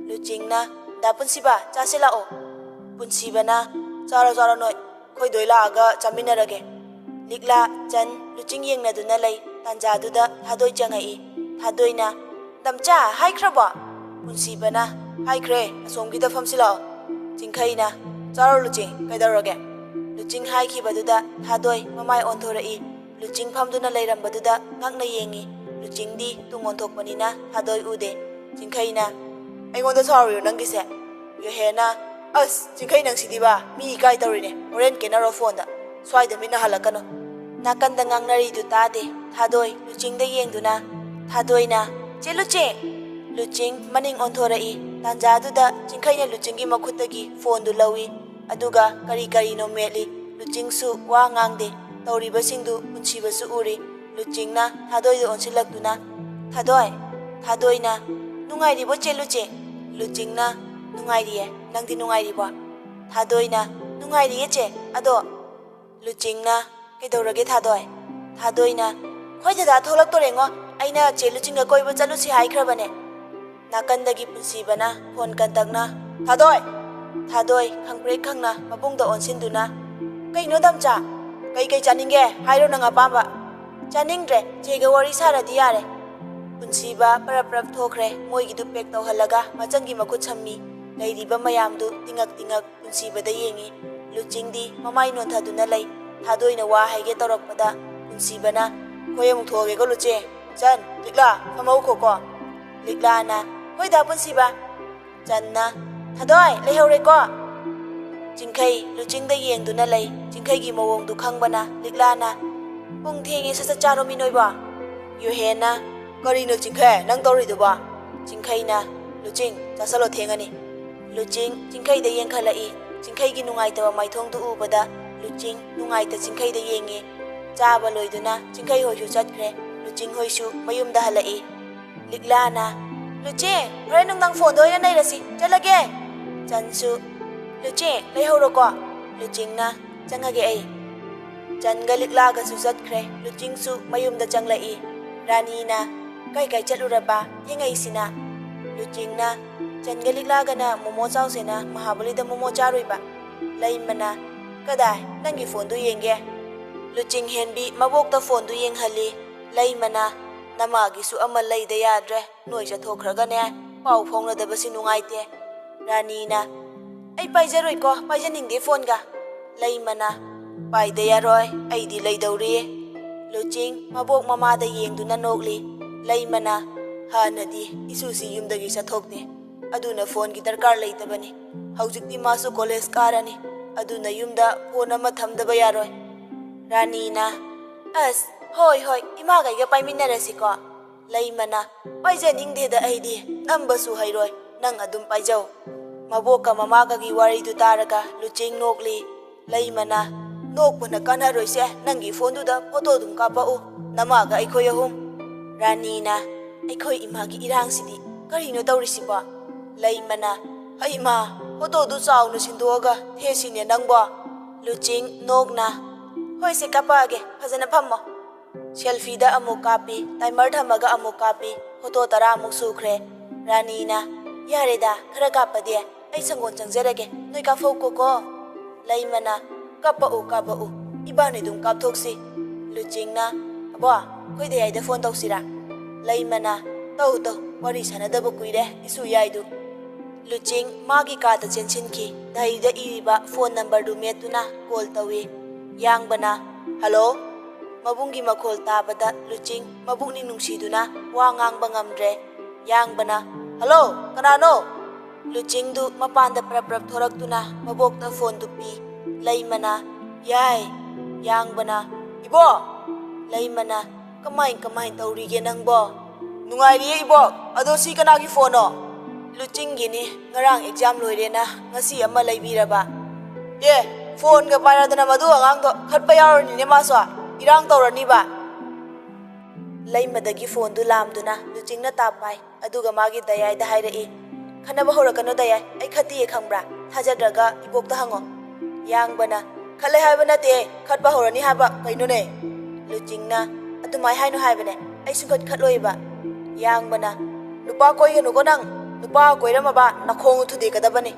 ꯂꯨꯆꯤꯡꯅ "ꯗꯥ ꯄꯨꯟꯁꯤꯕ, ꯆꯥꯁꯦ ꯂꯥꯛꯑꯣ꯫" ꯄꯨꯟꯁꯤꯕꯅ "ꯆꯥꯔꯣ ꯆꯥꯔꯣ ꯅꯣꯏ, ꯈꯣꯏꯗꯣꯏ ꯂꯥꯛꯑꯒ ꯆꯥꯃꯤꯟꯅꯔꯒꯦ꯫" ꯂꯤꯛꯂꯥ, ꯆꯟ, ꯂꯨꯆꯤꯡ ꯌꯦꯡꯅꯗꯨꯅ ꯂꯩ꯫ ꯇꯥꯟꯖꯥꯗꯨꯗ ꯊꯥꯗꯣꯏ ꯆꯪꯉꯛꯏ꯫ ꯊꯥꯗꯣꯏꯅ "ꯗꯝꯆꯥ, ꯍꯥꯏꯈ꯭ꯔꯕꯣ?" ꯄꯨꯟꯁꯤꯕꯅ "ꯍꯥꯏꯈ꯭ꯔꯦ, ꯑꯁꯣꯝꯒꯤꯗ ꯐꯝꯁꯤ ꯂꯥꯛꯑꯣ꯫" ꯆꯤꯡꯈꯩꯅ "ꯆꯥꯔꯣ ꯂꯨꯆꯤꯡ, ꯀꯩꯗꯧꯔꯒꯦ?" ꯂꯨꯆꯤꯡ ꯍꯥꯏꯈꯤꯕꯗꯨꯗ ꯊꯥꯗꯣꯏ ꯃꯃꯥꯏ ꯑꯣꯟꯊꯣꯔꯛꯏ꯫ ꯂꯨꯆꯤꯡ ꯐꯝꯗꯨꯅ ꯂꯩꯔꯝꯕꯗꯨꯗ ꯉꯛꯅ ꯌꯦꯡꯉꯤ꯫ ꯂꯨꯆꯤꯡꯗꯤ ꯇꯨꯡ ꯑꯣꯟꯊꯣꯛꯄꯅꯤꯅ ꯊꯥꯗꯣꯏ ꯎꯗꯦ꯫ ꯆꯤꯡꯈꯩꯅ "ꯑꯩꯉꯣꯟꯗ ꯁꯥꯎꯔꯤꯔꯣ ꯅꯪꯒꯤꯁꯦ?" ꯌꯨꯍꯦꯟꯅ "ꯑꯁ, ꯆꯤꯡꯈꯩ ꯅꯪꯁꯤꯗꯤꯕ, ꯃꯤ ꯏꯀꯥꯏ ꯇꯧꯔꯤꯅꯦ, ꯍꯣꯔꯦꯟ ꯀꯦꯟꯅꯔꯣ ꯐꯣꯟꯗ, ꯁ꯭ꯋꯥꯏꯗ ꯃꯤꯠ ꯅꯥꯍꯜꯂꯛꯀꯅꯨ꯫" ꯅꯥꯀꯟꯗ ꯉꯥꯡꯅꯔꯤꯗꯨ ꯇꯥꯗꯦ꯫ ꯊꯥꯗꯣꯏ ꯂꯨꯆꯤꯡꯗ ꯌꯦꯡꯗꯨꯅ ꯊꯥꯗꯣꯏꯅ "ꯆꯦ ꯂꯨꯆꯤꯡ!" ꯂꯨꯆꯤꯡ ꯃꯅꯤꯡ ꯑꯣꯟꯊꯣꯔꯛꯏ꯫ ꯇꯥꯟꯖꯥꯗꯨꯗ ꯆꯤꯡꯈꯩꯅ ꯂꯨꯆꯤꯡꯒꯤ ꯃꯈꯨꯠꯇꯒꯤ ꯐꯣꯟꯗꯨ ꯂꯧꯏ꯫ ꯑꯗꯨꯒ ꯀꯔꯤ ꯀꯔꯤꯅꯣ ꯃꯦꯠꯂꯤ꯫ ꯂꯨꯆꯤꯡꯁꯨ ꯋꯥ ꯉꯥꯡꯗꯦ꯫ ꯇꯧꯔꯤꯕꯁꯤꯡꯗꯨ ꯄꯨꯟꯁꯤꯕꯁꯨ ꯎꯔꯤ꯫ ꯂꯨꯆꯤꯡꯅ ꯊꯥꯗꯣꯏꯗ ꯑꯣꯟꯁꯤꯜꯂꯛꯇꯨꯅ "ꯊꯥꯗꯣꯏ!" ꯊꯥꯗꯣꯏꯅ "ꯅꯨꯡꯉꯥꯏꯔꯤꯕꯣ ꯆꯦ ꯂꯨꯆꯤꯡ?" ꯂꯨꯆꯤꯡꯅ "ꯅꯨꯡꯉꯥꯏꯔꯤꯌꯦ, ꯅꯪꯗꯤ ꯅꯨꯡꯉꯥꯏꯔꯤꯕꯣ?" ꯊꯥꯗꯣꯏꯅ "ꯅꯨꯡꯉꯥꯏꯔꯤꯌꯦ ꯆꯦ, ꯑꯗꯣ..." ꯂꯨꯆꯤꯡꯅ "ꯀꯩꯗꯧꯔꯒꯦ ꯊꯥꯗꯣꯏ?" ꯊꯥꯗꯣꯏꯅ, "ꯍꯣꯏ ꯗꯗꯥ, ꯊꯣꯛꯂꯛꯇꯣꯔꯦꯉꯣ, ꯑꯩꯅ ꯆꯦ ꯂꯨꯆꯤꯡꯒ ꯀꯣꯏꯕ ꯆꯠꯂꯨꯁꯤ ꯍꯥꯏꯈ꯭ꯔꯕꯅꯦ"꯫ ꯅꯥꯀꯟꯗꯒꯤ ꯄꯨꯟꯁꯤꯕꯅ ꯐꯣꯟ ꯀꯟꯇꯛꯅ, "ꯊꯥꯗꯣꯏ!" ꯊꯥꯗꯣꯏ ꯈꯪꯄ꯭ꯔꯦꯛ ꯈꯪꯅ ꯃꯕꯨꯡꯗ ꯑꯣꯟꯁꯤꯟꯗꯨꯅ, "ꯀꯩꯅꯣ ꯗꯝꯆꯥ? ꯀꯩꯀꯩ ꯆꯥꯅꯤꯡꯒꯦ ꯍꯥꯏꯔꯣ ꯅꯪ ꯑꯄꯥꯝꯕ?" "ꯆꯥꯅꯤꯡꯗ꯭ꯔꯦ, ꯆꯦꯒ ꯋꯥꯔꯤ ꯁꯥꯔꯗꯤ ꯌꯥꯔꯦ"꯫ ꯄꯨꯟꯁꯤꯕ ꯄꯔꯞ ꯄꯔꯞ ꯊꯣꯛꯈ꯭ꯔꯦ, ꯃꯣꯏꯒꯤꯗꯨ ꯄꯦꯛ ꯇꯧꯍꯜꯂꯒ ꯃꯆꯟꯒꯤ ꯃꯈꯨꯠ ꯁꯝꯃꯤ꯫ ꯂꯩꯔꯤꯕ ꯃꯌꯥꯝꯗꯨ ꯇꯤꯡꯉꯛ ꯇꯤꯡꯉꯛ ꯄꯨꯟꯁꯤꯕꯗ ꯌꯦꯡꯉꯤ꯫ ꯂꯨꯆꯤꯡꯗꯤ ꯃꯃꯥꯏ ꯅꯣꯟꯊꯗꯨꯅ ꯂꯩ꯫ ꯊꯥꯗꯣꯏꯅ ꯋꯥ ꯍꯥꯏꯒꯦ ꯇꯧꯔꯛꯄꯗ ꯄꯨꯟꯁꯤꯕꯅ, "ꯈꯣꯏ ꯑꯃꯨꯛ ꯊꯣꯛꯑꯒꯦꯀꯣ ꯂꯨꯆꯦ꯫ ꯆꯟ, ꯂꯤꯛꯂꯥ, ꯐꯝꯍꯧꯈꯣꯀꯣ"꯫ ꯂꯤꯛꯂꯥꯅ, "ꯍꯣꯏꯗ ꯄꯨꯟꯁꯤꯕ"꯫ ꯆꯟꯅ, "ꯊꯥꯗꯣꯏ, ꯂꯩꯍꯧꯔꯦꯀꯣ"꯫ ꯆꯤꯡꯈꯩ ꯂꯨꯆꯤꯡꯗ ꯌꯦꯡꯗꯨꯅ ꯂꯩ꯫ ꯆꯤꯡꯈꯩꯒꯤ ꯃꯑꯣꯡꯗꯨ ꯈꯪꯕꯅ ꯂꯤꯛꯂꯥꯅ, "ꯄꯨꯡ ꯊꯦꯡꯉꯦ, ꯁꯠ ꯁꯠ ꯆꯥꯔꯣꯃꯤ ꯅꯣꯏꯕꯣ"꯫ ꯌꯨꯍꯦꯟꯅ, "ꯀꯔꯤꯅꯣ ꯆꯤꯡꯈꯩ, ꯅꯪ ꯇꯧꯔꯤꯗꯨꯕꯣ?" ꯆꯤꯡꯈꯩꯅ, "ꯂꯨꯆꯤꯡ, ꯆꯥꯁꯜꯂꯣ, ꯊꯦꯡꯉꯅꯤ"꯫ ꯂꯨꯆꯤꯡ ꯆꯤꯡꯈꯩꯗ ꯌꯦꯡꯈꯠꯂꯛꯏ꯫ ꯆꯤꯡꯈꯩꯒꯤ ꯅꯨꯡꯉꯥꯏꯇꯕ ꯃꯥꯏꯊꯣꯡꯗꯨ ꯎꯕꯗ ꯂꯨꯆꯤꯡ ꯅꯨꯡꯉꯥꯏꯇ ꯆꯤꯡꯈꯩꯗ ꯌꯦꯡꯉꯤ꯫ ꯆꯥꯕ ꯂꯣꯏꯗꯨꯅ ꯆꯤꯡꯈꯩ ꯍꯣꯏꯁꯨ ꯆꯠꯈ꯭ꯔꯦ꯫ ꯂꯨꯆꯤꯡ ꯍꯣꯏꯁꯨ ꯃꯌꯨꯝꯗ ꯍꯜꯂꯛꯏ꯫ ꯂꯤꯛꯂꯥꯅ, "ꯂꯨꯆꯦ, ꯍꯣꯔꯦꯟ ꯅꯨꯡꯗꯥꯡ ꯐꯣꯟꯗ ꯑꯣꯏꯅ ꯅꯩꯔꯁꯤ, ꯆꯠꯂꯒꯦ"꯫ ꯆꯟꯁꯨ, "ꯂꯨꯆꯦ, ꯂꯩꯍꯧꯔꯣꯀꯣ"꯫ ꯂꯨꯆꯤꯡꯅ, "ꯆꯪꯉꯒꯦ ꯑꯩ"꯫ ꯆꯟꯒ ꯂꯤꯛꯂꯥꯒꯁꯨ ꯆꯠꯈ꯭ꯔꯦ꯫ ꯂꯨꯆꯤꯡꯁꯨ ꯃꯌꯨꯝꯗ ꯆꯪꯂꯛꯏ꯫ ꯔꯥꯅꯤꯅ, "ꯀꯥꯏ ꯀꯥꯏ ꯆꯠꯂꯨꯔꯕ ꯊꯦꯡꯉꯛꯏꯁꯤꯅ?" ꯂꯨꯆꯤꯡꯅ, "ꯆꯟꯒ ꯂꯤꯛꯂꯥꯒꯅ ꯃꯣꯃꯣ ꯆꯥꯎꯁꯦꯅ ꯃꯍꯥꯕꯂꯤꯗ ꯃꯣꯃꯣ ꯆꯥꯔꯨꯏꯕ"꯫ ꯂꯩꯃꯅ, "ꯀꯗꯥꯏ? ꯅꯪꯒꯤ ꯐꯣꯟꯗꯨ ꯌꯦꯡꯒꯦ"꯫ ꯂꯨꯆꯤꯡ ꯍꯦꯟꯕꯤ ꯃꯕꯣꯛꯇ ꯐꯣꯟꯗꯨ ꯌꯦꯡꯍꯜꯂꯤ꯫ ꯂꯩꯃꯅ, "ꯅꯃꯥꯒꯤꯁꯨ ꯑꯃ ꯂꯩꯗ ꯌꯥꯗ꯭ꯔꯦ꯫ ꯅꯣꯏ ꯆꯠꯊꯣꯛꯈ꯭ꯔꯒꯅꯦ, ꯄꯥꯎ ꯐꯥꯎꯅꯗꯕꯁꯤ ꯅꯨꯡꯉꯥꯏꯇꯦ"꯫ ꯔꯥꯅꯤꯅ, "ꯑꯩ ꯄꯥꯏꯖꯔꯣꯏꯀꯣ, ꯄꯥꯏꯖꯅꯤꯡꯗꯦ ꯐꯣꯟꯒ"꯫ ꯂꯩꯃꯅ, "ꯄꯥꯏꯗ ꯌꯥꯔꯣꯏ, ꯑꯩꯗꯤ ꯂꯩꯗꯧꯔꯤ"꯫ ꯂꯨꯆꯤꯡ ꯃꯕꯣꯛ ꯃꯃꯥꯗ ꯌꯦꯡꯗꯨꯅ ꯅꯣꯛꯂꯤ꯫ ꯂꯩꯃꯅ, "ꯍꯥꯟꯅꯗꯤ ꯏꯁꯨꯁꯤ ꯌꯨꯝꯗꯒꯤ ꯆꯠꯊꯣꯛꯇꯦ, ꯑꯗꯨꯅ ꯐꯣꯟꯒꯤ ꯗꯔꯀꯥꯔ ꯂꯩꯇꯕꯅꯤ꯫ ꯍꯧꯖꯤꯛꯇꯤ ꯃꯥꯁꯨ ꯀꯣꯂꯦꯖ ꯀꯥꯔꯅꯤ, ꯑꯗꯨꯅ ꯌꯨꯝꯗ ꯐꯣꯟ ꯑꯃ ꯊꯝꯗꯕ ꯌꯥꯔꯣꯏ"꯫ ꯔꯥꯅꯤꯅ, "ꯑꯁ, ꯍꯣꯏ ꯍꯣꯏ, ꯏꯃꯥꯒ ꯑꯩꯒ ꯄꯥꯏꯃꯤꯟꯅꯔꯁꯤꯀꯣ"꯫ ꯂꯩꯃꯅ, "ꯄꯥꯏꯖꯅꯤꯡꯗꯦꯗ ꯑꯩꯗꯤ, ꯅꯝꯕꯁꯨ ꯍꯩꯔꯣꯏ, ꯅꯪ ꯑꯗꯨꯝ ꯄꯥꯏꯖꯧ"꯫ ꯃꯕꯣꯛꯀ ꯃꯃꯥꯒꯒꯤ ꯋꯥꯔꯤꯗꯨ ꯇꯥꯔꯒ ꯂꯨꯆꯤꯡ ꯅꯣꯛꯂꯤ꯫ ꯂꯩꯃꯅ, "ꯅꯣꯛꯄꯅ ꯀꯥꯟꯅꯔꯣꯏꯁꯦ, ꯅꯪꯒꯤ ꯐꯣꯟꯗꯨꯗ ꯐꯣꯇꯣ ꯑꯗꯨꯝ ꯀꯥꯞꯄꯛꯎ, ꯅꯃꯥꯒ ꯑꯩꯈꯣꯏ ꯑꯍꯨꯝ"꯫ ꯔꯥꯅꯤꯅ, "ꯑꯩꯈꯣꯏ ꯏꯃꯥꯒꯤ ꯏꯔꯥꯡꯁꯤꯗꯤ ꯀꯔꯤꯅꯣ ꯇꯧꯔꯤꯁꯤꯕꯣ?" ꯂꯩꯃꯅ, "ꯍꯩꯃꯥ, ꯐꯣꯇꯣꯗꯨ ꯆꯥꯎꯅ ꯁꯤꯟꯗꯣꯛꯑꯒ ꯊꯦꯠꯁꯤꯅꯦ ꯅꯪꯕꯣ"꯫ ꯂꯨꯆꯤꯡ ꯅꯣꯛꯅ, "ꯍꯣꯏꯁꯦ, ꯀꯥꯞꯄꯛꯑꯒꯦ, ꯐꯖꯅ ꯐꯝꯃꯣ"꯫ ꯁꯦꯜꯐꯤꯗ ꯑꯃꯨꯛ ꯀꯥꯞꯄꯤ, ꯇꯥꯏꯃꯔ ꯊꯝꯃꯒ ꯑꯃꯨꯛ ꯀꯥꯞꯄꯤ, ꯐꯣꯇꯣ ꯇꯔꯥꯃꯨꯛ ꯁꯨꯈ꯭ꯔꯦ꯫ ꯔꯥꯅꯤꯅ, "ꯌꯥꯔꯦꯗ, ꯈꯔ ꯀꯥꯞꯄꯗꯤ ꯑꯩ ꯁꯪꯒꯣꯟ ꯆꯪꯖꯔꯒꯦ, ꯅꯣꯏ ꯀꯥꯞꯐꯧꯀꯣꯀꯣ"꯫ ꯂꯩꯃꯅ, "ꯀꯥꯞꯄꯛꯎ, ꯀꯥꯞꯄꯛꯎ, ꯏꯕꯥꯅꯤ ꯑꯗꯨꯝ ꯀꯥꯞꯊꯣꯛꯁꯤ"꯫ ꯂꯨꯆꯤꯡꯅ, "ꯑꯕꯣ, ꯑꯩꯈꯣꯏ ꯗꯌꯥꯏꯗ ꯐꯣꯟ ꯇꯧꯁꯤꯔꯥ?" ꯂꯩꯃꯅ, "ꯇꯧ, ꯇꯧ, ꯋꯥꯔꯤ ꯁꯥꯟꯅꯗꯕ ꯀꯨꯏꯔꯦ, ꯏꯁꯨ ꯌꯥꯏꯗꯨ"꯫ ꯂꯨꯆꯤꯡ ꯃꯥꯒꯤ ꯀꯥꯗ ꯆꯦꯟꯁꯤꯟꯈꯤ꯫ ꯗꯥꯏꯔꯤꯗ ꯏꯔꯤꯕ ꯐꯣꯟ ꯅꯝꯕꯔꯗꯨ ꯃꯦꯠꯇꯨꯅ ꯀꯣꯜ ꯇꯧꯏ꯫ ꯌꯥꯡꯕꯅ, "ꯍꯜꯂꯣ"꯫ ꯃꯕꯨꯡꯒꯤ ꯃꯈꯣꯜ ꯇꯥꯕꯗ ꯂꯨꯆꯤꯡ ꯃꯕꯨꯛꯅꯤꯡ ꯅꯨꯡꯁꯤꯗꯨꯅ ꯋꯥ ꯉꯥꯡꯕ ꯉꯝꯗ꯭ꯔꯦ꯫ ꯌꯥꯡꯕꯅ, "ꯍꯜꯂꯣ, ꯀꯅꯥꯅꯣ?" ꯂꯨꯆꯤꯡꯗꯨ ꯃꯄꯥꯟꯗ ꯄ꯭ꯔꯞ ꯄ꯭ꯔꯞ ꯊꯣꯔꯛꯇꯨꯅ ꯃꯕꯣꯛꯇ ꯐꯣꯟꯗꯨ ꯄꯤ꯫ ꯂꯩꯃꯅ, "ꯌꯥꯏ"꯫ ꯌꯥꯡꯕꯅ, "ꯏꯕꯣ!" ꯂꯩꯃꯅ, "ꯀꯃꯥꯏ ꯀꯃꯥꯏ ꯇꯧꯔꯤꯒꯦ ꯅꯪꯕꯣ?" "ꯅꯨꯡꯉꯥꯏꯔꯤꯌꯦ ꯏꯕꯣꯛ꯫ ꯑꯗꯣ ꯁꯤ ꯀꯅꯥꯒꯤ ꯐꯣꯟꯅꯣ?" "ꯂꯨꯆꯤꯡꯒꯤꯅꯤ, ꯉꯔꯥꯡ ꯑꯦꯛꯖꯥꯝ ꯂꯣꯏꯔꯦꯅ ꯉꯁꯤ ꯑꯃ ꯂꯩꯕꯤꯔꯕ"꯫ "ꯑꯦ, ꯐꯣꯟꯒ ꯄꯥꯏꯔꯗꯅ ꯃꯗꯨ ꯑꯉꯥꯡꯗꯣ ꯈꯠꯄ ꯌꯥꯎꯔꯅꯤꯅꯦ ꯃꯥꯁꯨ, ꯏꯔꯥꯡ ꯇꯧꯔꯅꯤꯕ"꯫ ꯂꯩꯃꯗꯒꯤ ꯐꯣꯟꯗꯨ ꯂꯥꯝꯗꯨꯅ ꯂꯨꯆꯤꯡꯅ ꯇꯥꯞ ꯄꯥꯏ꯫ ꯑꯗꯨꯒ ꯃꯥꯒꯤ ꯗꯌꯥꯏꯗ ꯍꯥꯏꯔꯛꯏ, "ꯈꯠꯅꯕ ꯍꯧꯔꯛꯀꯅꯨ ꯗꯌꯥꯏ, ꯑꯩ ꯈꯠꯇꯤꯌꯦ ꯈꯪꯕ꯭ꯔꯥ? ꯊꯥꯖꯗ꯭ꯔꯒ ꯏꯕꯣꯛꯇ ꯍꯪꯉꯣ"꯫ ꯌꯥꯡꯕꯅ, "ꯈꯠꯂꯦ ꯍꯥꯏꯕ ꯅꯠꯇꯦ, ꯈꯠꯄ ꯍꯧꯔꯅꯤ ꯍꯥꯏꯕ ꯀꯩꯅꯣꯅꯦ?" ꯂꯨꯆꯤꯡꯅ, "ꯑꯗꯨꯃꯥꯏ ꯍꯥꯏꯅꯨ ꯍꯥꯏꯕꯅꯦ, ꯑꯩ ꯁꯨꯡꯈꯠ ꯈꯠꯂꯣꯏꯕ"꯫ ꯌꯥꯡꯕꯅ, "ꯅꯨꯄꯥ ꯀꯣꯏꯒꯅꯨꯀꯣ ꯅꯪ, ꯅꯨꯄꯥ ꯀꯣꯏꯔꯝꯃꯕ ꯅꯈꯣꯡ ꯊꯨꯗꯦꯛꯀꯗꯕꯅꯤ"꯫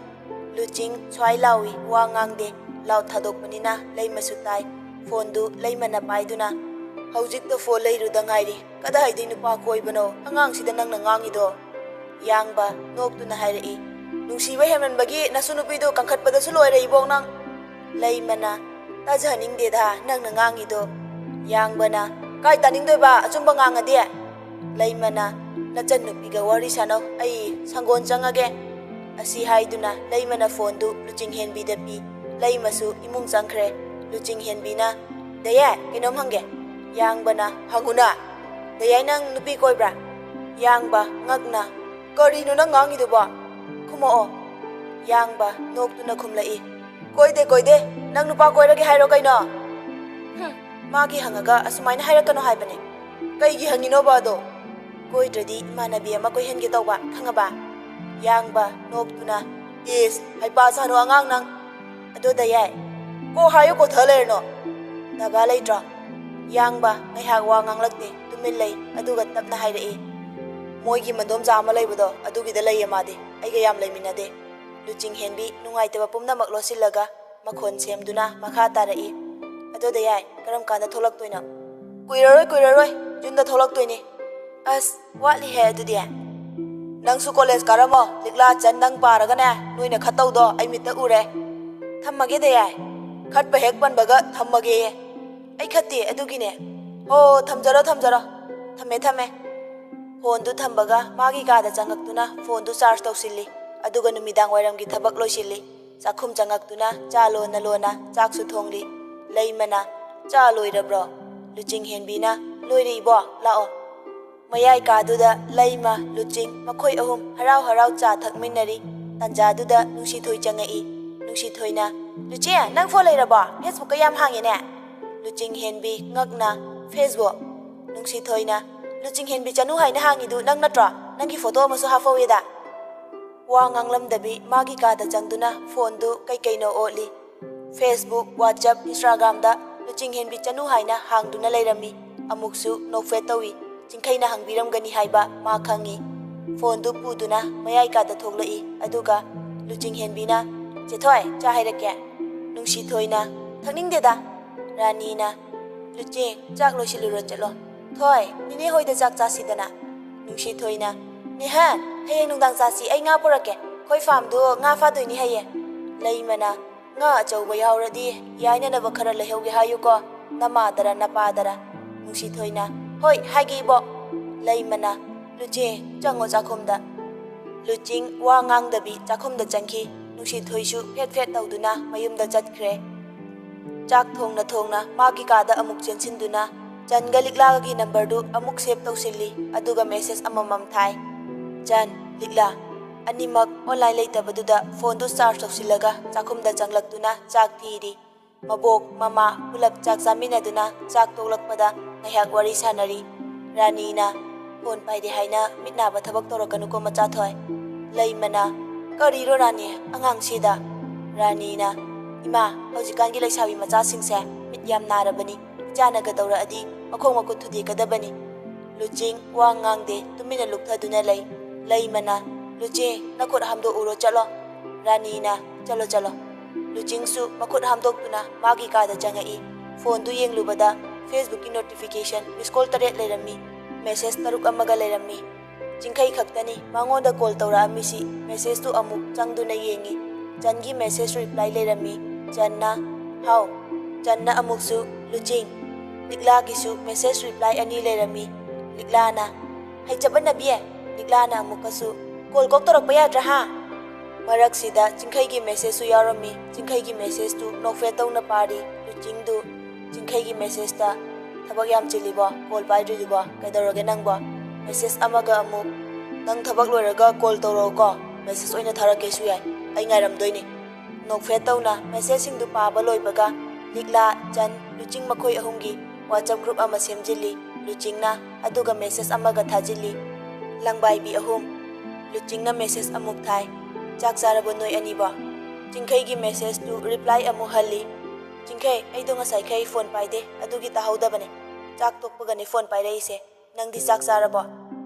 ꯂꯨꯆꯤꯡ ꯁ꯭ꯋꯥꯏ ꯂꯥꯎꯏ, ꯋꯥ ꯉꯥꯡꯗꯦ, ꯂꯥꯎ ꯊꯥꯗꯣꯛꯄꯅꯤꯅ ꯂꯩꯃꯁꯨ ꯇꯥꯏ꯫ ꯐꯣꯟꯗꯨ ꯂꯩꯃꯅ ꯄꯥꯏꯗꯨꯅ, "ꯍꯧꯖꯤꯛꯇ ꯐꯣꯟ ꯂꯩꯔꯨꯗ ꯉꯥꯏꯔꯤ, ꯀꯗꯥꯏꯗꯩ ꯅꯨꯄꯥ ꯀꯣꯏꯕꯅꯣ ꯑꯉꯥꯡꯁꯤꯗ ꯅꯪꯅ ꯉꯥꯡꯉꯤꯗꯣ?" ꯌꯥꯡꯕ ꯅꯣꯛꯇꯨꯅ ꯍꯥꯏꯔꯛꯏ, "ꯅꯨꯡꯁꯤꯕ ꯍꯦꯟꯃꯟꯕꯒꯤ ꯅꯁꯨ ꯅꯨꯄꯤꯗꯨ ꯀꯟꯈꯠꯄꯗꯁꯨ ꯂꯣꯏꯔꯦ ꯏꯕꯣꯛ ꯅꯪ"꯫ ꯂꯩꯃꯅ, "ꯇꯥꯖꯍꯟꯅꯤꯡꯗꯦꯗ ꯅꯪꯅ ꯉꯥꯡꯉꯤꯗꯣ"꯫ ꯌꯥꯡꯕꯅ, "ꯀꯥꯏ ꯇꯥꯅꯤꯡꯗꯣꯏꯕ ꯑꯆꯨꯝꯕ ꯉꯥꯡꯉꯗꯤ?" ꯂꯩꯃꯅ, "ꯅꯆꯟ ꯅꯨꯄꯤꯒ ꯋꯥꯔꯤ ꯁꯥꯟꯅꯧ, ꯑꯩ ꯁꯪꯒꯣꯟ ꯆꯪꯉꯒꯦ"꯫ ꯑꯁꯤ ꯍꯥꯏꯗꯨꯅ ꯂꯩꯃꯅ ꯐꯣꯟꯗꯨ ꯂꯨꯆꯤꯡ ꯍꯦꯟꯕꯤꯗ ꯄꯤ꯫ ꯂꯩꯃꯁꯨ ꯏꯃꯨꯡ ꯆꯪꯈ꯭ꯔꯦ꯫ ꯂꯨꯆꯤꯡ ꯍꯦꯟꯕꯤꯅ, "ꯗꯌꯦ, ꯀꯩꯅꯣꯝ ꯍꯪꯒꯦ"꯫ ꯌꯥꯡꯕꯅ, "ꯍꯪꯉꯨꯅ"꯫ "ꯗꯌꯦ, ꯅꯪ ꯅꯨꯄꯤ ꯀꯣꯏꯕ꯭ꯔꯥ?" ꯌꯥꯡꯕ, ꯉꯛꯅ, "ꯀꯔꯤꯅꯣ ꯅꯪ ꯉꯥꯡꯉꯤꯗꯨꯕꯣ? ꯈꯨꯝꯃꯛꯑꯣ"꯫ ꯌꯥꯡꯕ ꯅꯣꯛꯇꯨꯅ ꯈꯨꯝꯂꯛꯏ, "ꯀꯣꯏꯗꯦ, ꯀꯣꯏꯗꯦ꯫ ꯅꯪ ꯅꯨꯄꯥ ꯀꯣꯏꯔꯒꯦ ꯍꯥꯏꯔꯣ ꯀꯩꯅꯣ?" "ꯍꯨꯝ, ꯃꯥꯒꯤ ꯍꯪꯉꯒ ꯑꯁꯨꯃꯥꯏꯅ ꯍꯥꯏꯔꯛꯀꯅꯣ ꯍꯥꯏꯕꯅꯦ"꯫ "ꯀꯩꯒꯤ ꯍꯪꯉꯤꯅꯣꯕ ꯑꯗꯣ?" "ꯀꯣꯏꯗ꯭ꯔꯗꯤ ꯏꯃꯥꯟꯅꯕꯤ ꯑꯃ ꯀꯣꯏꯍꯟꯒꯦ ꯇꯧꯕ, ꯈꯪꯉꯕ?" ꯌꯥꯡꯕ ꯅꯣꯛꯇꯨꯅ, "ꯏꯁ, ꯍꯩꯄꯥ ꯁꯥꯅꯨ ꯑꯉꯥꯡ ꯅꯪ꯫ ꯑꯗꯣ ꯗꯌꯥꯏ, ꯀꯣꯛ ꯍꯥꯏꯌꯨ, ꯀꯣꯊ ꯂꯩꯔꯅꯣ꯫ ꯗꯕꯥ ꯂꯩꯇ꯭ꯔꯣ?" ꯌꯥꯡꯕ ꯉꯥꯏꯍꯥꯛ ꯋꯥ ꯉꯥꯡꯂꯛꯇꯦ, ꯇꯨꯃꯤꯟ ꯂꯩ, ꯑꯗꯨꯒ ꯇꯞꯅ ꯍꯥꯏꯔꯛꯏ, "ꯃꯣꯏꯒꯤ ꯃꯗꯣꯝꯆꯥ ꯑꯃ ꯂꯩꯕꯗꯣ, ꯑꯗꯨꯒꯤꯗ ꯂꯩꯌꯦ ꯃꯥꯗꯤ, ꯑꯩꯒ ꯌꯥꯝ ꯂꯩꯃꯤꯟꯅꯗꯦ꯫" ꯂꯨꯆꯤꯡ ꯍꯦꯟꯕꯤ ꯅꯨꯡꯉꯥꯏꯇꯕ ꯄꯨꯝꯅꯃꯛ ꯂꯣꯠꯁꯤꯜꯂꯒ ꯃꯈꯣꯟ ꯁꯦꯝꯗꯨꯅ ꯃꯈꯥ ꯇꯥꯔꯛꯏ, "ꯑꯗꯣ ꯗꯌꯥꯏ, ꯀꯔꯝ ꯀꯥꯟꯗ ꯊꯣꯛꯂꯛꯇꯣꯏꯅꯣ?" "ꯀꯨꯏꯔꯔꯣꯏ, ꯀꯨꯏꯔꯔꯣꯏ, ꯖꯨꯟꯗ ꯊꯣꯛꯂꯛꯇꯣꯏꯅꯤ꯫" "ꯑꯁ, ꯋꯥꯠꯂꯤꯍꯦ ꯑꯗꯨꯗꯤ꯫ ꯅꯪꯁꯨ ꯀꯣꯂꯦꯖ ꯀꯥꯔꯝꯃꯣ, ꯂꯤꯛꯂꯥ꯫ ꯆꯟ, ꯅꯪ ꯄꯥꯔꯒꯅꯦ, ꯅꯣꯏꯅ ꯈꯠꯇꯧꯗꯣ ꯑꯩ ꯃꯤꯠꯇ ꯎꯔꯦ꯫ ꯊꯝꯃꯒꯦ ꯗꯌꯥꯏ꯫" "ꯈꯠꯄ ꯍꯦꯛ ꯄꯟꯕꯒ ꯊꯝꯃꯒꯦꯌꯦ꯫" "ꯑꯩ ꯈꯠꯇꯦ ꯑꯗꯨꯒꯤꯅꯦ꯫" "ꯍꯣ, ꯊꯝꯖꯔꯣ, ꯊꯝꯖꯔꯣ꯫ ꯊꯝꯃꯦ, ꯊꯝꯃꯦ꯫" ꯐꯣꯟꯗꯨ ꯊꯝꯕꯒ ꯃꯥꯒꯤ ꯀꯥꯗ ꯆꯪꯉꯛꯇꯨꯅ ꯐꯣꯟꯗꯨ ꯆꯥꯔꯖ ꯇꯧꯁꯤꯜꯂꯤ, ꯑꯗꯨꯒ ꯅꯨꯃꯤꯗꯥꯡ ꯋꯥꯏꯔꯝꯒꯤ ꯊꯕꯛ ꯂꯣꯏꯁꯤꯜꯂꯤ꯫ ꯆꯥꯛꯈꯨꯝ ꯆꯪꯉꯛꯇꯨꯅ ꯆꯥ ꯂꯣꯟꯅ ꯂꯣꯟꯅ ꯆꯥꯛꯁꯨ ꯊꯣꯡꯂꯤ꯫ ꯂꯩꯃꯅ, "ꯆꯥ ꯂꯣꯏꯔꯕ꯭ꯔꯣ?" ꯂꯨꯆꯤꯡ ꯍꯦꯟꯕꯤꯅ, "ꯂꯣꯏꯔꯦ ꯏꯕꯣ, ꯂꯥꯛꯑꯣ꯫" ꯃꯌꯥꯏ ꯀꯥꯗꯨꯗ ꯂꯩꯃ, ꯂꯨꯆꯤꯡ ꯃꯈꯣꯏ ꯑꯍꯨꯝ ꯍꯔꯥꯎ ꯍꯔꯥꯎ ꯆꯥ ꯊꯛꯃꯤꯟꯅꯔꯤ꯫ ꯇꯟꯖꯥꯗꯨꯗ ꯅꯨꯡꯁꯤꯊꯣꯏ ꯆꯪꯉꯛꯏ꯫ ꯅꯨꯡꯁꯤꯊꯣꯏꯅ, "ꯂꯨꯆꯤꯡ, ꯅꯪ ꯐꯣꯟ ꯂꯩꯔꯕꯣ? ꯐꯦꯁꯕꯨꯛꯀ ꯌꯥꯝ ꯍꯥꯡꯉꯦꯅꯦ꯫" ꯂꯨꯆꯤꯡ ꯍꯦꯟꯕꯤ ꯉꯛꯅ, "ꯐꯦꯁꯕꯨꯛ?" ꯅꯨꯡꯁꯤꯊꯣꯏꯅ, "ꯂꯨꯆꯤꯡ ꯍꯦꯟꯕꯤ ꯆꯅꯨ ꯍꯥꯏꯅ ꯍꯥꯡꯉꯤꯗꯨ ꯅꯪ ꯅꯠꯇ꯭ꯔꯣ? ꯅꯪꯒꯤ ꯐꯣꯇꯣ ꯑꯃꯁꯨ ꯍꯥꯞꯍꯧꯋꯦꯗ꯫" ꯋꯥ ꯉꯥꯡꯂꯝꯗꯕꯤ ꯃꯥꯒꯤ ꯀꯥꯗ ꯆꯪꯗꯨꯅ ꯐꯣꯟꯗꯨ ꯀꯩ ꯀꯩꯅꯣ ꯑꯣꯠꯂꯤ꯫ ꯐꯦꯁꯕꯨꯛ, ꯋꯥꯆꯞ, ꯏꯟꯁꯇꯥꯒ꯭ꯔꯥꯝꯗ ꯂꯨꯆꯤꯡ ꯍꯦꯟꯕꯤ ꯆꯅꯨ ꯍꯥꯏꯅ ꯍꯥꯡꯗꯨꯅ ꯂꯩꯔꯝꯃꯤ꯫ ꯑꯃꯨꯛꯁꯨ ꯅꯣꯛꯐꯦꯠ ꯇꯧꯏ꯫ ꯆꯤꯡꯈꯩꯅ ꯍꯪꯕꯤꯔꯝꯒꯅꯤ ꯍꯥꯏꯕ ꯃꯥ ꯈꯪꯏ꯫ ꯐꯣꯟꯗꯨ ꯄꯨꯗꯨꯅ ꯃꯌꯥꯏ ꯀꯥꯗ ꯊꯣꯛꯂꯛꯏ꯫ ꯑꯗꯨꯒ ꯂꯨꯆꯤꯡ ꯍꯦꯟꯕꯤꯅ, "ꯆꯦꯊꯣꯏ, ꯆꯥ ꯍꯩꯔꯛꯀꯦ꯫" ꯅꯨꯡꯁꯤꯊꯣꯏꯅ, "ꯊꯛꯅꯤꯡꯗꯦꯗ꯫" ꯔꯥꯅꯤꯅ, "ꯂꯨꯆꯤꯡ, ꯆꯥꯛ ꯂꯣꯏꯁꯤꯜꯂꯨꯔꯣ ꯆꯠꯂꯣ꯫" "ꯊꯣꯏ, ꯅꯦꯅꯦ ꯍꯣꯏꯗ ꯆꯥꯛ ꯆꯥꯁꯤꯗꯅ꯫" ꯅꯨꯡꯁꯤꯊꯣꯏꯅ, "ꯅꯦꯍꯥ, ꯍꯌꯦꯡ ꯅꯨꯡꯗꯥꯡ ꯆꯥꯁꯤ, ꯑꯩ ꯉꯥ ꯄꯨꯔꯛꯀꯦ꯫ ꯑꯩꯈꯣꯏ ꯐꯥꯝꯗꯨ ꯉꯥ ꯐꯥꯗꯣꯏꯅꯤ ꯍꯌꯦꯡ꯫" ꯂꯩꯃꯅ, "ꯉꯥ ꯑꯆꯧꯕ ꯌꯥꯎꯔꯗꯤ ꯌꯥꯏꯅꯅꯕ ꯈꯔ ꯂꯩꯍꯧꯒꯦ ꯍꯥꯏꯌꯨꯀꯣ, ꯅꯃꯥꯗꯔ ꯅꯄꯥꯗꯔ꯫" ꯅꯨꯡꯁꯤꯊꯣꯏꯅ, "ꯍꯣꯏ, ꯍꯥꯏꯒꯦ ꯏꯕꯣꯛ꯫" ꯂꯩꯃꯅ, "ꯂꯨꯆꯤꯡ, ꯆꯪꯉꯣ ꯆꯥꯛꯈꯨꯝꯗ꯫" ꯂꯨꯆꯤꯡ ꯋꯥ ꯉꯥꯡꯗꯕꯤ ꯆꯥꯛꯈꯨꯝꯗ ꯆꯪꯈꯤ꯫ ꯅꯨꯡꯁꯤꯊꯣꯏꯁꯨ ꯐꯦꯠ ꯐꯦꯠ ꯇꯧꯗꯨꯅ ꯃꯌꯨꯝꯗ ꯆꯠꯈ꯭ꯔꯦ꯫ ꯆꯥꯛ ꯊꯣꯡꯅ ꯊꯣꯡꯅ ꯃꯥꯒꯤ ꯀꯥꯗ ꯑꯃꯨꯛ ꯆꯦꯟꯁꯤꯟꯗꯨꯅ ꯆꯟꯒ ꯂꯤꯛꯂꯥꯒꯒꯤ ꯅꯝꯕꯔꯗꯨ ꯑꯃꯨꯛ ꯁꯦꯚ ꯇꯧꯁꯤꯜꯂꯤ, ꯑꯗꯨꯒ ꯃꯦꯁꯦꯖ ꯑꯃꯃꯝ ꯊꯥꯏ꯫ ꯆꯟ, ꯂꯤꯛꯂꯥ ꯑꯅꯤꯃꯛ ꯑꯣꯟꯂꯥꯏꯟ ꯂꯩꯇꯕꯗꯨꯗ ꯐꯣꯟꯗꯨ ꯆꯥꯔꯖ ꯇꯧꯁꯤꯜꯂꯒ ꯆꯥꯛꯈꯨꯝꯗ ꯆꯪꯂꯛꯇꯨꯅ ꯆꯥꯛ ꯊꯤꯔꯤ꯫ ꯃꯕꯣꯛ, ꯃꯃꯥ ꯄꯨꯂꯞ ꯆꯥꯛ ꯆꯥꯃꯤꯟꯅꯗꯨꯅ ꯆꯥꯛ ꯇꯣꯛꯂꯛꯄꯗ ꯉꯥꯏꯍꯥꯛ ꯋꯥꯔꯤ ꯁꯥꯟꯅꯔꯤ꯫ ꯔꯥꯅꯤꯅ, "ꯐꯣꯟ ꯄꯥꯏꯗꯦ ꯍꯥꯏꯅ ꯃꯤꯠ ꯅꯥꯕ ꯊꯕꯛ ꯇꯧꯔꯛꯀꯅꯨꯀꯣ ꯃꯆꯥꯊꯣꯏ꯫" ꯂꯩꯃꯅ, "ꯀꯔꯤꯔꯣ ꯔꯥꯅꯤ, ꯑꯉꯥꯡꯁꯤꯗ?" ꯔꯥꯅꯤꯅ, "ꯏꯃꯥ, ꯍꯧꯖꯤꯛꯀꯥꯟꯒꯤ ꯂꯩꯁꯥꯕꯤ ꯃꯆꯥꯁꯤꯡꯁꯦ ꯃꯤꯠ ꯌꯥꯝ ꯅꯥꯔꯕꯅꯤ꯫ ꯏꯆꯥꯅꯒ ꯇꯧꯔꯛꯑꯗꯤ ꯃꯈꯣꯡ ꯃꯈꯨꯠ ꯊꯨꯗꯦꯛꯀꯗꯕꯅꯤ꯫ ꯂꯨꯆꯤꯡ ꯋꯥ ꯉꯥꯡꯗꯦ, ꯇꯨꯃꯤꯟꯅ ꯂꯨꯞꯊꯗꯨꯅ ꯂꯩ꯫ ꯂꯩꯃꯅ, "ꯂꯨꯆꯦ, ꯅꯈꯨꯠ ꯍꯥꯝꯗꯣꯛꯎꯔꯣ, ꯆꯠꯂꯣ꯫" ꯔꯥꯅꯤꯅ, "ꯆꯠꯂꯣ, ꯆꯠꯂꯣ꯫" ꯂꯨꯆꯤꯡꯁꯨ ꯃꯈꯨꯠ ꯍꯥꯝꯗꯣꯛꯇꯨꯅ ꯃꯥꯒꯤ ꯀꯥꯗ ꯆꯪꯉꯛꯏ꯫ ꯐꯣꯟꯗꯨ ꯌꯦꯡꯂꯨꯕꯗ Facebookꯀꯤ notification miss call ꯇꯔꯦꯠ ꯂꯩꯔꯝꯃꯤ꯫ Message ꯇꯔꯨꯛ ꯑꯃꯒ ꯂꯩꯔꯝꯃꯤ꯫ ꯆꯤꯡꯈꯩ ꯈꯛꯇꯅꯤ ꯃꯉꯣꯟꯗ call ꯇꯧꯔꯛꯑꯝꯃꯤꯁꯤ꯫ Messageꯇꯨ ꯑꯃꯨꯛ ꯆꯪꯗꯨꯅ ꯌꯦꯡꯉꯤ꯫ ꯆꯟꯒꯤ message reply ꯂꯩꯔꯝꯃꯤ꯫ ꯆꯟꯅ, "ꯍꯥꯎ꯫" ꯆꯟꯅ ꯑꯃꯨꯛꯁꯨ, "ꯂꯨꯆꯤꯡ꯫" ꯂꯤꯛꯂꯥꯒꯤꯁꯨ message reply ꯑꯅꯤ ꯂꯩꯔꯝꯃꯤ꯫ ꯂꯤꯛꯂꯥꯅ, "ꯍꯩꯖꯕ ꯅꯕꯤ!" ꯂꯤꯛꯂꯥꯅ ꯑꯃꯨꯛꯀꯁꯨ, "Call ꯀꯣꯛ ꯇꯧꯔꯛꯄ ꯌꯥꯗ꯭ꯔꯥ, ꯍꯥ?" ꯃꯔꯛꯁꯤꯗ ꯆꯤꯡꯈꯩꯒꯤ messageꯁꯨ ꯌꯥꯎꯔꯝꯃꯤ꯫ ꯆꯤꯡꯈꯩꯒꯤ messageꯇꯨ ꯅꯣꯛꯐꯦꯠ ꯇꯧꯅ ꯄꯥꯔꯤ꯫ ꯂꯨꯆꯤꯡꯗꯨ ꯆꯤꯡꯈꯩꯒꯤ messageꯇ, "ꯊꯕꯛ ꯌꯥꯝ ꯆꯤꯜꯂꯤꯕꯣ? Call ꯄꯥꯏꯗ꯭ꯔꯤꯗꯨꯕꯣ? ꯀꯩꯗꯧꯔꯒꯦ ꯅꯪꯕꯣ?" Message ꯑꯃꯒ ꯑꯃꯨꯛ, "ꯅꯪ ꯊꯕꯛ ꯂꯣꯏꯔꯒ call ꯇꯧꯔꯛꯎꯀꯣ꯫ Message ꯑꯣꯏꯅ ꯊꯥꯔꯛꯀꯦꯁꯨ ꯌꯥꯏ꯫ ꯑꯩ ꯉꯥꯏꯔꯝꯗꯣꯏꯅꯤ꯫" ꯅꯣꯛꯐꯦꯠ ꯇꯧꯅ messageꯁꯤꯡꯗꯨ ꯄꯥꯕ ꯂꯣꯏꯕꯒ ꯂꯤꯛꯂꯥ, ꯆꯟ, ꯂꯨꯆꯤꯡ ꯃꯈꯣꯏ ꯑꯍꯨꯝꯒꯤ WhatsApp group ꯑꯃ ꯁꯦꯝꯖꯤꯜꯂꯤ꯫ ꯂꯨꯆꯤꯡꯅ ꯑꯗꯨꯒ message ꯑꯃꯒ ꯊꯥꯖꯤꯜꯂꯤ꯫ ꯂꯪꯕꯥꯏꯕꯤ ꯑꯍꯨꯝ꯫ ꯂꯨꯆꯤꯡꯅ message ꯑꯃꯨꯛ ꯊꯥꯏ, "ꯆꯥꯛ ꯆꯥꯔꯕꯣ ꯅꯣꯏ ꯑꯅꯤꯕꯣ?" ꯆꯤꯡꯈꯩꯒꯤ messageꯇꯨ reply ꯑꯃꯨꯛ ꯍꯜꯂꯤ꯫ "ꯆꯤꯡꯈꯩ, ꯑꯩꯗꯣ ꯉꯁꯥꯏꯈꯩ phone ꯄꯥꯏꯗꯦ, ꯑꯗꯨꯒꯤ ꯇꯥꯍꯧꯗꯕꯅꯦ꯫ ꯆꯥꯛ ꯇꯣꯛꯄꯒꯅꯦ phone ꯄꯥꯏꯔꯛꯏꯁꯦ꯫ ꯅꯪꯗꯤ ꯆꯥꯛ ꯆꯥꯔꯕꯣ?"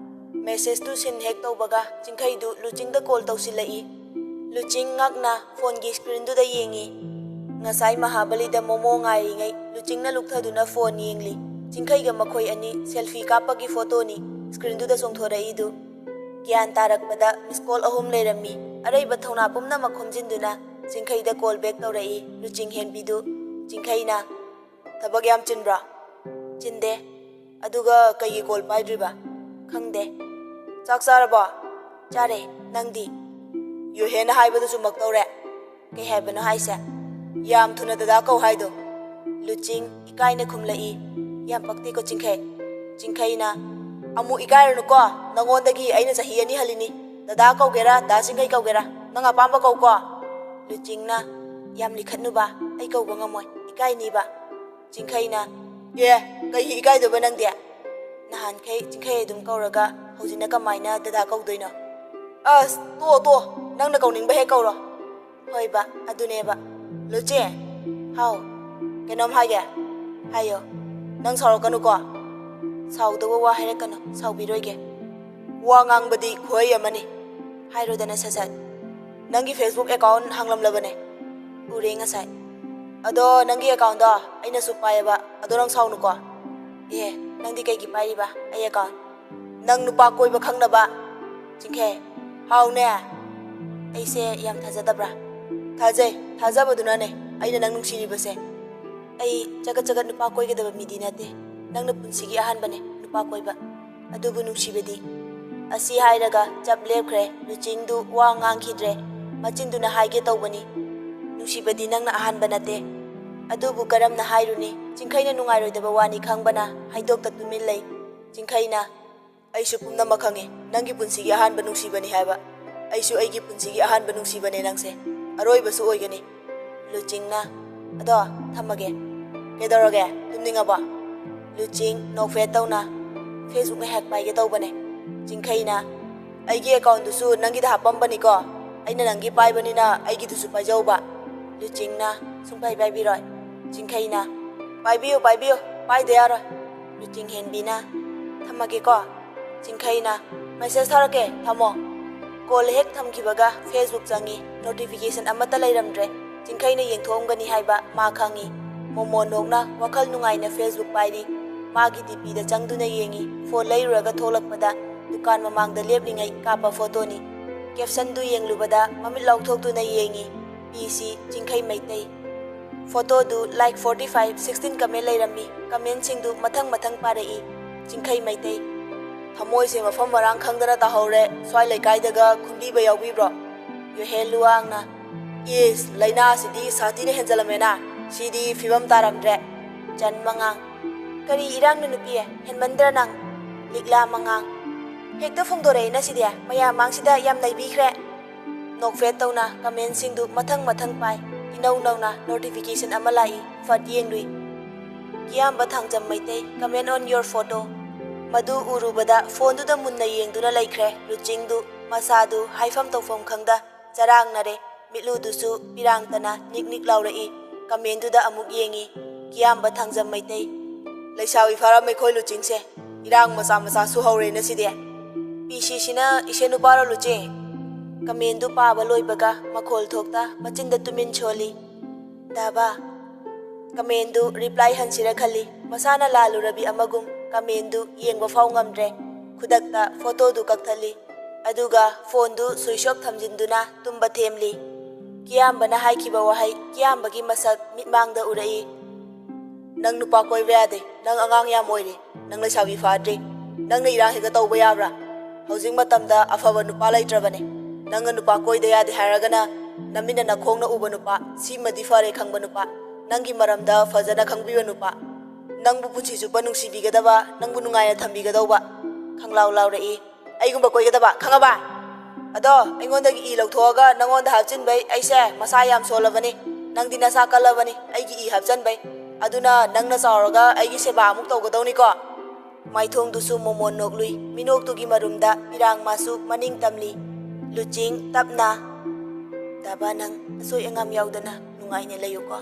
Messageꯇꯨ seen ꯍꯦꯛ ꯇꯧꯕꯒ ꯆꯤꯡꯈꯩꯗꯨ ꯂꯨꯆꯤꯡꯗ call ꯇꯧꯁꯤꯜꯂꯛꯏ꯫ ꯂꯨꯆꯤꯡ ꯉꯛꯅ phoneꯒꯤ screenꯗꯨꯗ ꯌꯦꯡꯉꯤ꯫ ꯉꯁꯥꯏ ꯃꯍꯥꯕꯂꯤꯗ ꯃꯣꯃꯣ ꯉꯥꯏꯔꯤꯉꯩ ꯂꯨꯆꯤꯡꯅ ꯂꯨꯞꯊꯗꯨꯅ phone ꯌꯦꯡꯂꯤ꯫ ꯆꯤꯡꯈꯩꯒ ꯃꯈꯣꯏ ꯑꯅꯤ selfie ꯀꯥꯞꯄꯒꯤ photoꯅꯤ screenꯗꯨꯗ ꯆꯣꯡꯊꯣꯔꯛꯏꯗꯨ꯫ ꯒ꯭ꯌꯥꯟ ꯇꯥꯔꯛꯄꯗ miss call ꯑꯍꯨꯝ ꯂꯩꯔꯝꯃꯤ꯫ ꯑꯔꯩꯕ ꯊꯧꯅꯥ ꯄꯨꯝꯅꯃꯛ ꯈꯣꯝꯖꯤꯟꯗꯨꯅ ꯆꯤꯡꯈꯩꯗ call back ꯇꯧꯔꯛꯏ ꯂꯨꯆꯤꯡ ꯍꯦꯟꯕꯤꯗꯨ꯫ ꯆꯤꯡꯈꯩꯅ, "ꯊꯕꯛ ꯌꯥꯝ ꯆꯤꯟꯕ꯭ꯔꯣ?" "ꯆꯤꯟꯗꯦ꯫" "ꯑꯗꯨꯒ ꯀꯩꯒꯤ call ꯄꯥꯏꯗ꯭ꯔꯤꯕ?" "ꯈꯪꯗꯦ꯫" "ꯆꯥꯛ ꯆꯥꯔꯕꯣ?" "ꯆꯥꯔꯦ꯫ ꯅꯪꯗꯤ?" "ꯌꯣꯍꯦꯅ ꯍꯥꯏꯕꯗꯨ ꯆꯨꯝꯃꯛꯇꯧꯔꯦ꯫" "ꯀꯩ ꯍꯥꯏꯕꯅꯣ ꯍꯥꯏꯁꯦ?" "ꯌꯥꯝ ꯊꯨꯅ ꯗꯗꯥ ꯀꯧ ꯍꯥꯏꯗꯣ꯫" ꯂꯨꯆꯤꯡ ꯏꯀꯥꯏꯅ ꯈꯨꯝꯂꯛꯏ꯫ "ꯌꯥꯝ ꯄꯛꯇꯦꯀꯣ ꯆꯤꯡꯈꯩ꯫" ꯆꯤꯡꯈꯩꯅ, "ꯑꯃꯨꯛ ꯏꯀꯥꯏꯔꯨꯅꯨꯀꯣ, ꯅꯉꯣꯟꯗꯒꯤ ꯑꯩꯅ ꯆꯍꯤ ꯑꯅꯤ ꯍꯜꯂꯤꯅꯤ꯫ ꯗꯗꯥ ꯀꯧꯒꯦꯔꯥ, ꯗꯥ ꯆꯤꯡꯈꯩ ꯀꯧꯒꯦꯔꯥ, ꯅꯪ ꯑꯄꯥꯝꯕ ꯀꯧꯀꯣ꯫" ꯂꯨꯆꯤꯡꯅ, "ꯌꯥꯝ ꯂꯤꯈꯠꯅꯨꯕ, ꯑꯩ ꯀꯧꯕ ꯉꯝꯃꯣꯏ, ꯏꯀꯥꯏꯅꯤꯕ꯫" ꯆꯤꯡꯈꯩꯅ, "ꯑꯦ, ꯀꯩꯒꯤ ꯏꯀꯥꯏꯗꯣꯏꯕ ꯅꯪꯗꯤ? ꯅꯍꯥꯟꯈꯩ ꯆꯤꯡꯈꯩ ꯑꯗꯨꯝ ꯀꯧꯔꯒ ꯍꯧꯖꯤꯛꯅ ꯀꯃꯥꯏꯅ ꯗꯗꯥ ꯀꯧꯗꯣꯏꯅꯣ?" "ꯑꯁ, ꯇꯣꯛꯑꯣ, ꯇꯣꯛꯑꯣ, ꯅꯪꯅ ꯀꯧꯅꯤꯡꯕ ꯍꯦꯛ ꯀꯧꯔꯣ꯫" "ꯍꯣꯏꯕ, ꯑꯗꯨꯅꯦꯕ꯫" "ꯂꯨꯆꯤ!" "ꯍꯥꯎ?" "ꯀꯩꯅꯣꯝ ꯍꯥꯏꯒꯦ꯫" ꯍꯥꯏꯌꯣ꯫ ꯅꯪ ꯁꯥꯎꯔꯛꯀꯅꯨꯀꯣ꯫ ꯁꯥꯎꯗꯧꯕ ꯋꯥ ꯍꯥꯏꯔꯛꯀꯅꯨ, ꯁꯥꯎꯕꯤꯔꯣꯏꯒꯦ꯫ ꯋꯥ ꯉꯥꯡꯕꯗꯤ ꯈꯨꯍꯩ ꯑꯃꯅꯤ꯫ ꯍꯥꯏꯔꯣꯗꯅ ꯁꯠ ꯁꯠ꯫ ꯅꯪꯒꯤ Facebook account ꯍꯥꯡꯂꯝꯂꯕꯅꯦ꯫ ꯎꯔꯦ ꯉꯁꯥꯏ꯫ ꯑꯗꯣ ꯅꯪꯒꯤ account ꯗꯣ ꯑꯩꯅꯁꯨ ꯄꯥꯏꯌꯦꯕ꯫ ꯑꯗꯣ ꯅꯪ ꯁꯥꯎꯅꯨꯀꯣ꯫ ꯑꯦ, ꯅꯪꯗꯤ ꯀꯩꯒꯤ ꯄꯥꯏꯔꯤꯕ ꯑꯩ account? ꯅꯪ ꯅꯨꯄꯥ ꯀꯣꯏꯕ ꯈꯪꯅꯕ? ꯆꯤꯡꯈꯩ, ꯍꯥꯎꯅꯦ꯫ ꯑꯩꯁꯦ ꯌꯥꯝ ꯊꯥꯖꯗꯕ꯭ꯔꯥ? ꯊꯥꯖꯩ꯫ ꯊꯥꯖꯕꯗꯨꯅꯅꯦ ꯑꯩꯅ ꯅꯪ ꯅꯨꯡꯁꯤꯔꯤꯕꯁꯦ꯫ ꯑꯩ ꯆꯒꯠ ꯆꯒꯠ ꯅꯨꯄꯥ ꯀꯣꯏꯒꯗꯕ ꯃꯤꯗꯤ ꯅꯠꯇꯦ꯫ ꯅꯪꯅ ꯄꯨꯟꯁꯤꯒꯤ ꯑꯍꯥꯟꯕꯅꯦ ꯅꯨꯄꯥ ꯀꯣꯏꯕ꯫ ꯑꯗꯨꯕꯨ ꯅꯨꯡꯁꯤꯕꯗꯤ꯫ ꯑꯁꯤ ꯍꯥꯏꯔꯒ ꯆꯞ ꯂꯦꯞꯈ꯭ꯔꯦ꯫ ꯂꯨꯆꯤꯡꯗꯨ ꯋꯥ ꯉꯥꯡꯈꯤꯗ꯭ꯔꯦ꯫ ꯃꯆꯤꯟꯗꯨꯅ ꯍꯥꯏꯒꯦ ꯇꯧꯕꯅꯤ, "ꯅꯨꯡꯁꯤꯕꯗꯤ ꯅꯪꯅ ꯑꯍꯥꯟꯕ ꯅꯠꯇꯦ꯫" ꯑꯗꯨꯕꯨ ꯀꯔꯝꯅ ꯍꯥꯏꯔꯨꯅꯤ? ꯆꯤꯡꯈꯩꯅ ꯅꯨꯡꯉꯥꯏꯔꯣꯏꯗꯕ ꯋꯥꯅꯤ ꯈꯪꯕꯅ ꯍꯥꯏꯗꯣꯛꯇ ꯇꯨꯃꯤꯟ ꯂꯩ꯫ ꯆꯤꯡꯈꯩꯅ, "ꯑꯩꯁꯨ ꯄꯨꯝꯅꯃꯛ ꯈꯪꯉꯤ, ꯅꯪꯒꯤ ꯄꯨꯟꯁꯤꯒꯤ ꯑꯍꯥꯟꯕ ꯅꯨꯡꯁꯤꯕꯅꯤ ꯍꯥꯏꯕ꯫ ꯑꯩꯁꯨ ꯑꯩꯒꯤ ꯄꯨꯟꯁꯤꯒꯤ ꯑꯍꯥꯟꯕ ꯅꯨꯡꯁꯤꯕꯅꯦ ꯅꯪꯁꯦ꯫ ꯑꯔꯣꯏꯕꯁꯨ ꯑꯣꯏꯒꯅꯤ꯫" ꯂꯨꯆꯤꯡꯅ, "ꯑꯗꯣ ꯊꯝꯃꯒꯦ꯫" "ꯀꯩꯗꯧꯔꯒꯦ? ꯇꯨꯝꯅꯤꯡꯉꯕꯣ?" ꯂꯨꯆꯤꯡ ꯅꯣꯛꯐꯦꯠ ꯇꯧꯅ, "Facebook ꯉꯥꯏꯍꯥꯛ ꯄꯥꯏꯒꯦ ꯇꯧꯕꯅꯦ꯫" ꯆꯤꯡꯈꯩꯅ, "ꯑꯩꯒꯤ account ꯗꯨꯁꯨ ꯅꯪꯒꯤꯗ ꯍꯥꯞꯄꯝꯕꯅꯤꯀꯣ꯫ ꯑꯩꯅ ꯅꯪꯒꯤ ꯄꯥꯏꯕꯅꯤꯅ ꯑꯩꯒꯤꯗꯨꯁꯨ ꯄꯥꯏꯖꯧꯕ꯫" ꯂꯨꯆꯤꯡꯅ, "ꯁꯨꯡꯄꯥꯏ ꯄꯥꯏꯕꯤꯔꯣꯏ꯫" ꯆꯤꯡꯈꯩꯅ, "ꯄꯥꯏꯕꯤꯌꯨ, ꯄꯥꯏꯕꯤꯌꯨ, ꯄꯥꯏꯗ ꯌꯥꯔꯣꯏ꯫" ꯂꯨꯆꯤꯡ ꯍꯦꯟꯕꯤꯅ, "ꯊꯝꯃꯒꯦꯀꯣ꯫" ꯆꯤꯡꯈꯩꯅ, "Message ꯊꯥꯔꯛꯀꯦ, ꯊꯝꯃꯣ꯫" Call ꯍꯦꯛ ꯊꯝꯈꯤꯕꯒ Facebook ꯆꯪꯉꯤ꯫ Notification ꯑꯃꯠꯇ ꯂꯩꯔꯝꯗ꯭ꯔꯦ꯫ ꯆꯤꯡꯈꯩꯅ ꯌꯦꯡꯊꯣꯛꯑꯝꯒꯅꯤ ꯍꯥꯏꯕ ꯃꯥ ꯈꯪꯉꯤ꯫ ꯃꯣꯃꯣꯟ ꯅꯣꯛꯅ ꯋꯥꯈꯜ ꯅꯨꯡꯉꯥꯏꯅ Facebook ꯄꯥꯏꯔꯤ꯫ ꯃꯥꯒꯤ DP ꯗ ꯆꯪꯗꯨꯅ ꯌꯦꯡꯉꯤ꯫ Phone ꯂꯩꯔꯨꯔꯒ ꯊꯣꯛꯂꯛꯄꯗ ꯗꯨꯀꯥꯟ ꯃꯃꯥꯡꯗ ꯂꯦꯞꯂꯤꯉꯩ ꯀꯥꯞꯄ photo ꯅꯤ꯫ Caption ꯗꯨ ꯌꯦꯡꯂꯨꯕꯗ ꯃꯃꯤꯠ ꯂꯥꯎꯊꯣꯛꯇꯨꯅ ꯌꯦꯡꯉꯤ꯫ PC ꯆꯤꯡꯈꯩ ꯃꯩꯇꯩ꯫ Photo ꯗꯨ like forty five, sixteen comment ꯂꯩꯔꯝꯃꯤ꯫ Comment ꯁꯤꯡꯗꯨ ꯃꯊꯪ ꯃꯊꯪ ꯄꯥꯔꯛꯏ꯫ ꯆꯤꯡꯈꯩ ꯃꯩꯇꯩ꯫ "ꯊꯃꯣꯏꯁꯦ ꯃꯐꯝ ꯃꯔꯥꯡ ꯈꯪꯗꯅ ꯇꯥꯍꯧꯔꯦ꯫ ꯁ꯭ꯋꯥꯏ ꯂꯩꯀꯥꯏꯗꯒ ꯈꯨꯟꯕꯤꯕ ꯌꯥꯎꯕꯤꯕ꯭ꯔꯣ?" ꯌꯨꯍꯦꯟ ꯂꯨꯋꯥꯡꯅ, "ꯏꯁ, ꯂꯥꯏꯅꯥꯁꯤꯗꯤ ꯁꯥꯊꯤꯅ ꯍꯦꯟꯖꯜꯂꯝꯃꯦꯅ꯫ ꯁꯤꯗꯤ ꯐꯤꯕꯝ ꯇꯥꯔꯝꯗ꯭ꯔꯦ꯫" ꯆꯟ ꯃꯉꯥꯡ, "ꯀꯔꯤ ꯏꯔꯥꯡꯅꯣ ꯅꯨꯄꯤ? ꯍꯦꯟꯃꯟꯗ꯭ꯔꯥ ꯅꯪ?" ꯂꯤꯛꯂꯥ ꯃꯉꯥꯡ, "ꯍꯦꯛꯇ ꯐꯣꯡꯗꯣꯔꯛꯑꯦꯅ ꯁꯤꯗꯤ꯫ ꯃꯌꯥꯝ ꯃꯥꯡꯁꯤꯗ ꯌꯥꯝ ꯅꯩꯕꯤꯈ꯭ꯔꯦ꯫" ꯅꯣꯛꯐꯦꯠ ꯇꯧꯅ comment ꯁꯤꯡꯗꯨ ꯃꯊꯪ ꯃꯊꯪ ꯄꯥꯏ꯫ ꯏꯅꯧ ꯅꯧꯅ notification ꯑꯃ ꯂꯥꯛꯏ꯫ ꯐꯠ ꯌꯦꯡꯂꯨꯏ꯫ ꯀꯤꯌꯥꯝꯕ Thangjam Meitei, "Comment on your photo꯫" ꯃꯗꯨ ꯎꯔꯨꯕꯗ phone ꯗꯨꯗ ꯃꯨꯟꯅ ꯌꯦꯡꯗꯨꯅ ꯂꯩꯈ꯭ꯔꯦ꯫ ꯂꯨꯆꯤꯡꯗꯨ ꯃꯁꯥꯗꯨ ꯍꯥꯏꯐꯝ ꯇꯧꯐꯝ ꯈꯪꯗ ꯆꯔꯥꯡꯅꯔꯦ꯫ ꯃꯤꯠꯂꯨꯗꯨꯁꯨ ꯄꯤꯔꯥꯡꯇꯅ ꯅꯤꯛ ꯅꯤꯛ ꯂꯥꯎꯔꯛꯏ꯫ Comment ꯗꯨꯗ ꯑꯃꯨꯛ ꯌꯦꯡꯉꯤ꯫ ꯀꯤꯌꯥꯝꯕ ꯊꯥꯡꯖꯝ ꯃꯩꯇꯩ꯫ ꯂꯩꯁꯥꯕꯤ ꯐꯥꯔꯝꯃꯦ ꯑꯩꯈꯣꯏ ꯂꯨꯆꯤꯡꯁꯦ꯫ ꯏꯔꯥꯡ ꯃꯆꯥ ꯃꯆꯥꯁꯨ ꯍꯧꯔꯦꯅ ꯁꯤꯗꯤ꯫ ꯄꯤ ꯁꯤꯁꯤꯅ ꯏꯁꯦ ꯅꯨꯄꯥꯔꯣ ꯂꯨꯆꯤꯡ? ꯀꯃꯦꯟꯗꯨ ꯄꯥꯕ ꯂꯣꯏꯕꯒ ꯃꯈꯣꯜ ꯊꯣꯛꯇ ꯃꯆꯤꯟꯗ ꯇꯨꯃꯤꯟ ꯁꯣꯜꯂꯤ꯫ ꯗꯥꯕꯥ꯫ ꯀꯃꯦꯟꯗꯨ ꯔꯤꯄ꯭ꯂꯥꯏ ꯍꯟꯁꯤꯔ ꯈꯜꯂꯤ꯫ ꯃꯁꯥꯅ ꯂꯥꯜꯂꯨꯔꯕꯤ ꯑꯃꯒꯨꯝ ꯀꯃꯦꯟꯗꯨ ꯌꯦꯡꯕ ꯐꯥꯎ ꯉꯝꯗ꯭ꯔꯦ꯫ ꯈꯨꯗꯛꯇ ꯐꯣꯇꯣꯗꯨ ꯀꯛꯊꯠꯂꯤ꯫ ꯑꯗꯨꯒ ꯐꯣꯟꯗꯨ ꯁ꯭ꯋꯤꯆ ꯑꯣꯐ ꯊꯝꯖꯤꯟꯗꯨꯅ ꯇꯨꯝꯕ ꯊꯦꯝꯂꯤ꯫ ꯀꯤꯌꯥꯝꯕꯅ ꯍꯥꯏꯈꯤꯕ ꯋꯥꯍꯩ ꯀꯤꯌꯥꯝꯕꯒꯤ ꯃꯁꯛ ꯃꯤꯠꯃꯥꯡꯗ ꯎꯔꯛꯏ꯫ "ꯅꯪ ꯅꯨꯄꯥ ꯀꯣꯏꯕ ꯌꯥꯗꯦ꯫ ꯅꯪ ꯑꯉꯥꯡ ꯌꯥꯝ ꯑꯣꯏꯔꯤ꯫ ꯅꯪ ꯂꯩꯁꯥꯕꯤ ꯐꯥꯗ꯭ꯔꯤ꯫ ꯅꯪꯅ ꯏꯔꯥꯡ ꯍꯦꯛꯇ ꯇꯧꯕ ꯌꯥꯕ꯭ꯔꯥ? ꯍꯧꯖꯤꯛ ꯃꯇꯝꯗ ꯑꯐꯕ ꯅꯨꯄꯥ ꯂꯩꯇ꯭ꯔꯕꯅꯦ꯫ ꯅꯪꯅ ꯅꯨꯄꯥ ꯀꯣꯏꯗ ꯌꯥꯗꯦ ꯍꯥꯏꯔꯒꯅ ꯅꯃꯤꯠꯅ ꯅꯈꯣꯡꯅ ꯎꯕ ꯅꯨꯄꯥ, ꯁꯤꯃꯗꯤ ꯐꯔꯦ ꯈꯪꯕ ꯅꯨꯄꯥ, ꯅꯪꯒꯤ ꯃꯔꯝꯗ ꯐꯖꯅ ꯈꯪꯕꯤꯕ ꯅꯨꯄꯥ, ꯅꯪꯕꯨ ꯄꯨꯟꯁꯤ ꯆꯨꯞꯄ ꯅꯨꯡꯁꯤꯕꯤꯒꯗꯕ, ꯅꯪꯕꯨ ꯅꯨꯡꯉꯥꯏꯅ ꯊꯝꯕꯤꯒꯗꯧꯕ꯫ ꯈꯪꯂꯥꯎ ꯂꯥꯎꯔꯛꯏ꯫ ꯑꯩꯒꯨꯝꯕ ꯀꯣꯏꯒꯗꯕ, ꯈꯪꯉꯕ? ꯑꯗꯣ ꯑꯩꯉꯣꯟꯗꯒꯤ ꯏ ꯂꯧꯊꯣꯛꯑꯒ ꯅꯪꯉꯣꯟꯗ ꯍꯥꯞꯆꯤꯟꯕꯩ ꯑꯩꯁꯦ ꯃꯁꯥ ꯌꯥꯝ ꯁꯣꯜꯂꯕꯅꯤ꯫ ꯅꯪꯗꯤ ꯅꯁꯥ ꯀꯜꯂꯕꯅꯤ, ꯑꯩꯒꯤ ꯏ ꯍꯥꯞꯆꯤꯟꯕꯩ꯫ ꯑꯗꯨꯅ ꯅꯪꯅ ꯆꯥꯎꯔꯒ ꯑꯩꯒꯤ ꯁꯦꯕꯥ ꯑꯃꯨꯛ ꯇꯧꯒꯗꯧꯅꯤꯀꯣ?" ꯃꯥꯏꯊꯣꯡꯗꯨꯁꯨ ꯃꯣꯃꯣꯟ ꯅꯣꯛꯂꯨꯏ꯫ ꯃꯤꯅꯣꯛꯇꯨꯒꯤ ꯃꯔꯨꯝꯗ ꯄꯤꯔꯥꯡ ꯃꯥꯁꯨ ꯃꯅꯤꯡ ꯇꯝꯂꯤ꯫ ꯂꯨꯆꯤꯡ ꯇꯞꯅ, "ꯗꯥꯕꯥ, ꯅꯪ ꯑꯁꯣꯏ ꯑꯉꯥꯝ ꯌꯥꯎꯗꯅ ꯅꯨꯡꯉꯥꯏꯅ ꯂꯩꯌꯨꯀꯣ꯫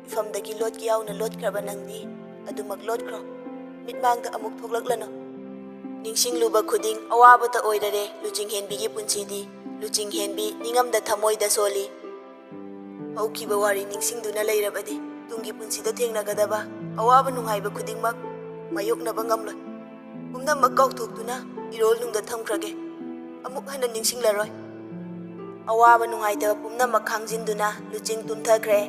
ꯏꯐꯝꯗꯒꯤ ꯂꯣꯠꯀꯦ ꯌꯥꯎꯅ ꯂꯣꯠꯈ꯭ꯔꯕ ꯅꯪꯗꯤ ꯑꯗꯨꯃꯛ ꯂꯣꯠꯈ꯭ꯔꯣ꯫ ꯃꯤꯠꯃꯥꯡꯗ ꯑꯃꯨꯛ ꯊꯣꯛꯂꯛꯂꯅꯨ꯫" ꯅꯤꯡꯁꯤꯡꯂꯨꯕ ꯈꯨꯗꯤꯡ ꯑꯋꯥꯕꯇ ꯑꯣꯏꯔꯔꯦ ꯂꯨꯆꯤꯡ ꯍꯦꯟꯕꯤꯒꯤ ꯄꯨꯟꯁꯤꯗꯤ꯫ ꯂꯨꯆꯤꯡ ꯍꯦꯟꯕꯤ ꯅꯤꯡꯉꯝꯗ ꯊꯃꯣꯏꯗ ꯁꯣꯜꯂꯤ꯫ ꯍꯧꯈꯤꯕ ꯋꯥꯔꯤ ꯅꯤꯡꯁꯤꯡꯗꯨꯅ ꯂꯩꯔꯕꯗꯤ ꯇꯨꯡꯒꯤ ꯄꯨꯟꯁꯤꯗ ꯊꯦꯡꯅꯒꯗꯕ ꯑꯋꯥꯕ ꯅꯨꯡꯉꯥꯏꯕ ꯈꯨꯗꯤꯡꯃꯛ ꯃꯥꯌꯣꯛꯅꯕ ꯉꯝꯂꯣꯏ꯫ ꯄꯨꯝꯅꯃꯛ ꯀꯥꯎꯊꯣꯛꯇꯨꯅ ꯏꯔꯣꯜꯅꯨꯡꯗ ꯊꯝꯈ꯭ꯔꯒꯦ꯫ ꯑꯃꯨꯛ ꯍꯟꯅ ꯅꯤꯡꯁꯤꯡꯂꯔꯣꯏ꯫ ꯑꯋꯥꯕ ꯅꯨꯡꯉꯥꯏꯇꯕ ꯄꯨꯝꯅꯃꯛ ꯈꯥꯡꯖꯤꯟꯗꯨꯅ ꯂꯨꯆꯤꯡ ꯇꯨꯝꯊꯈ꯭ꯔꯦ꯫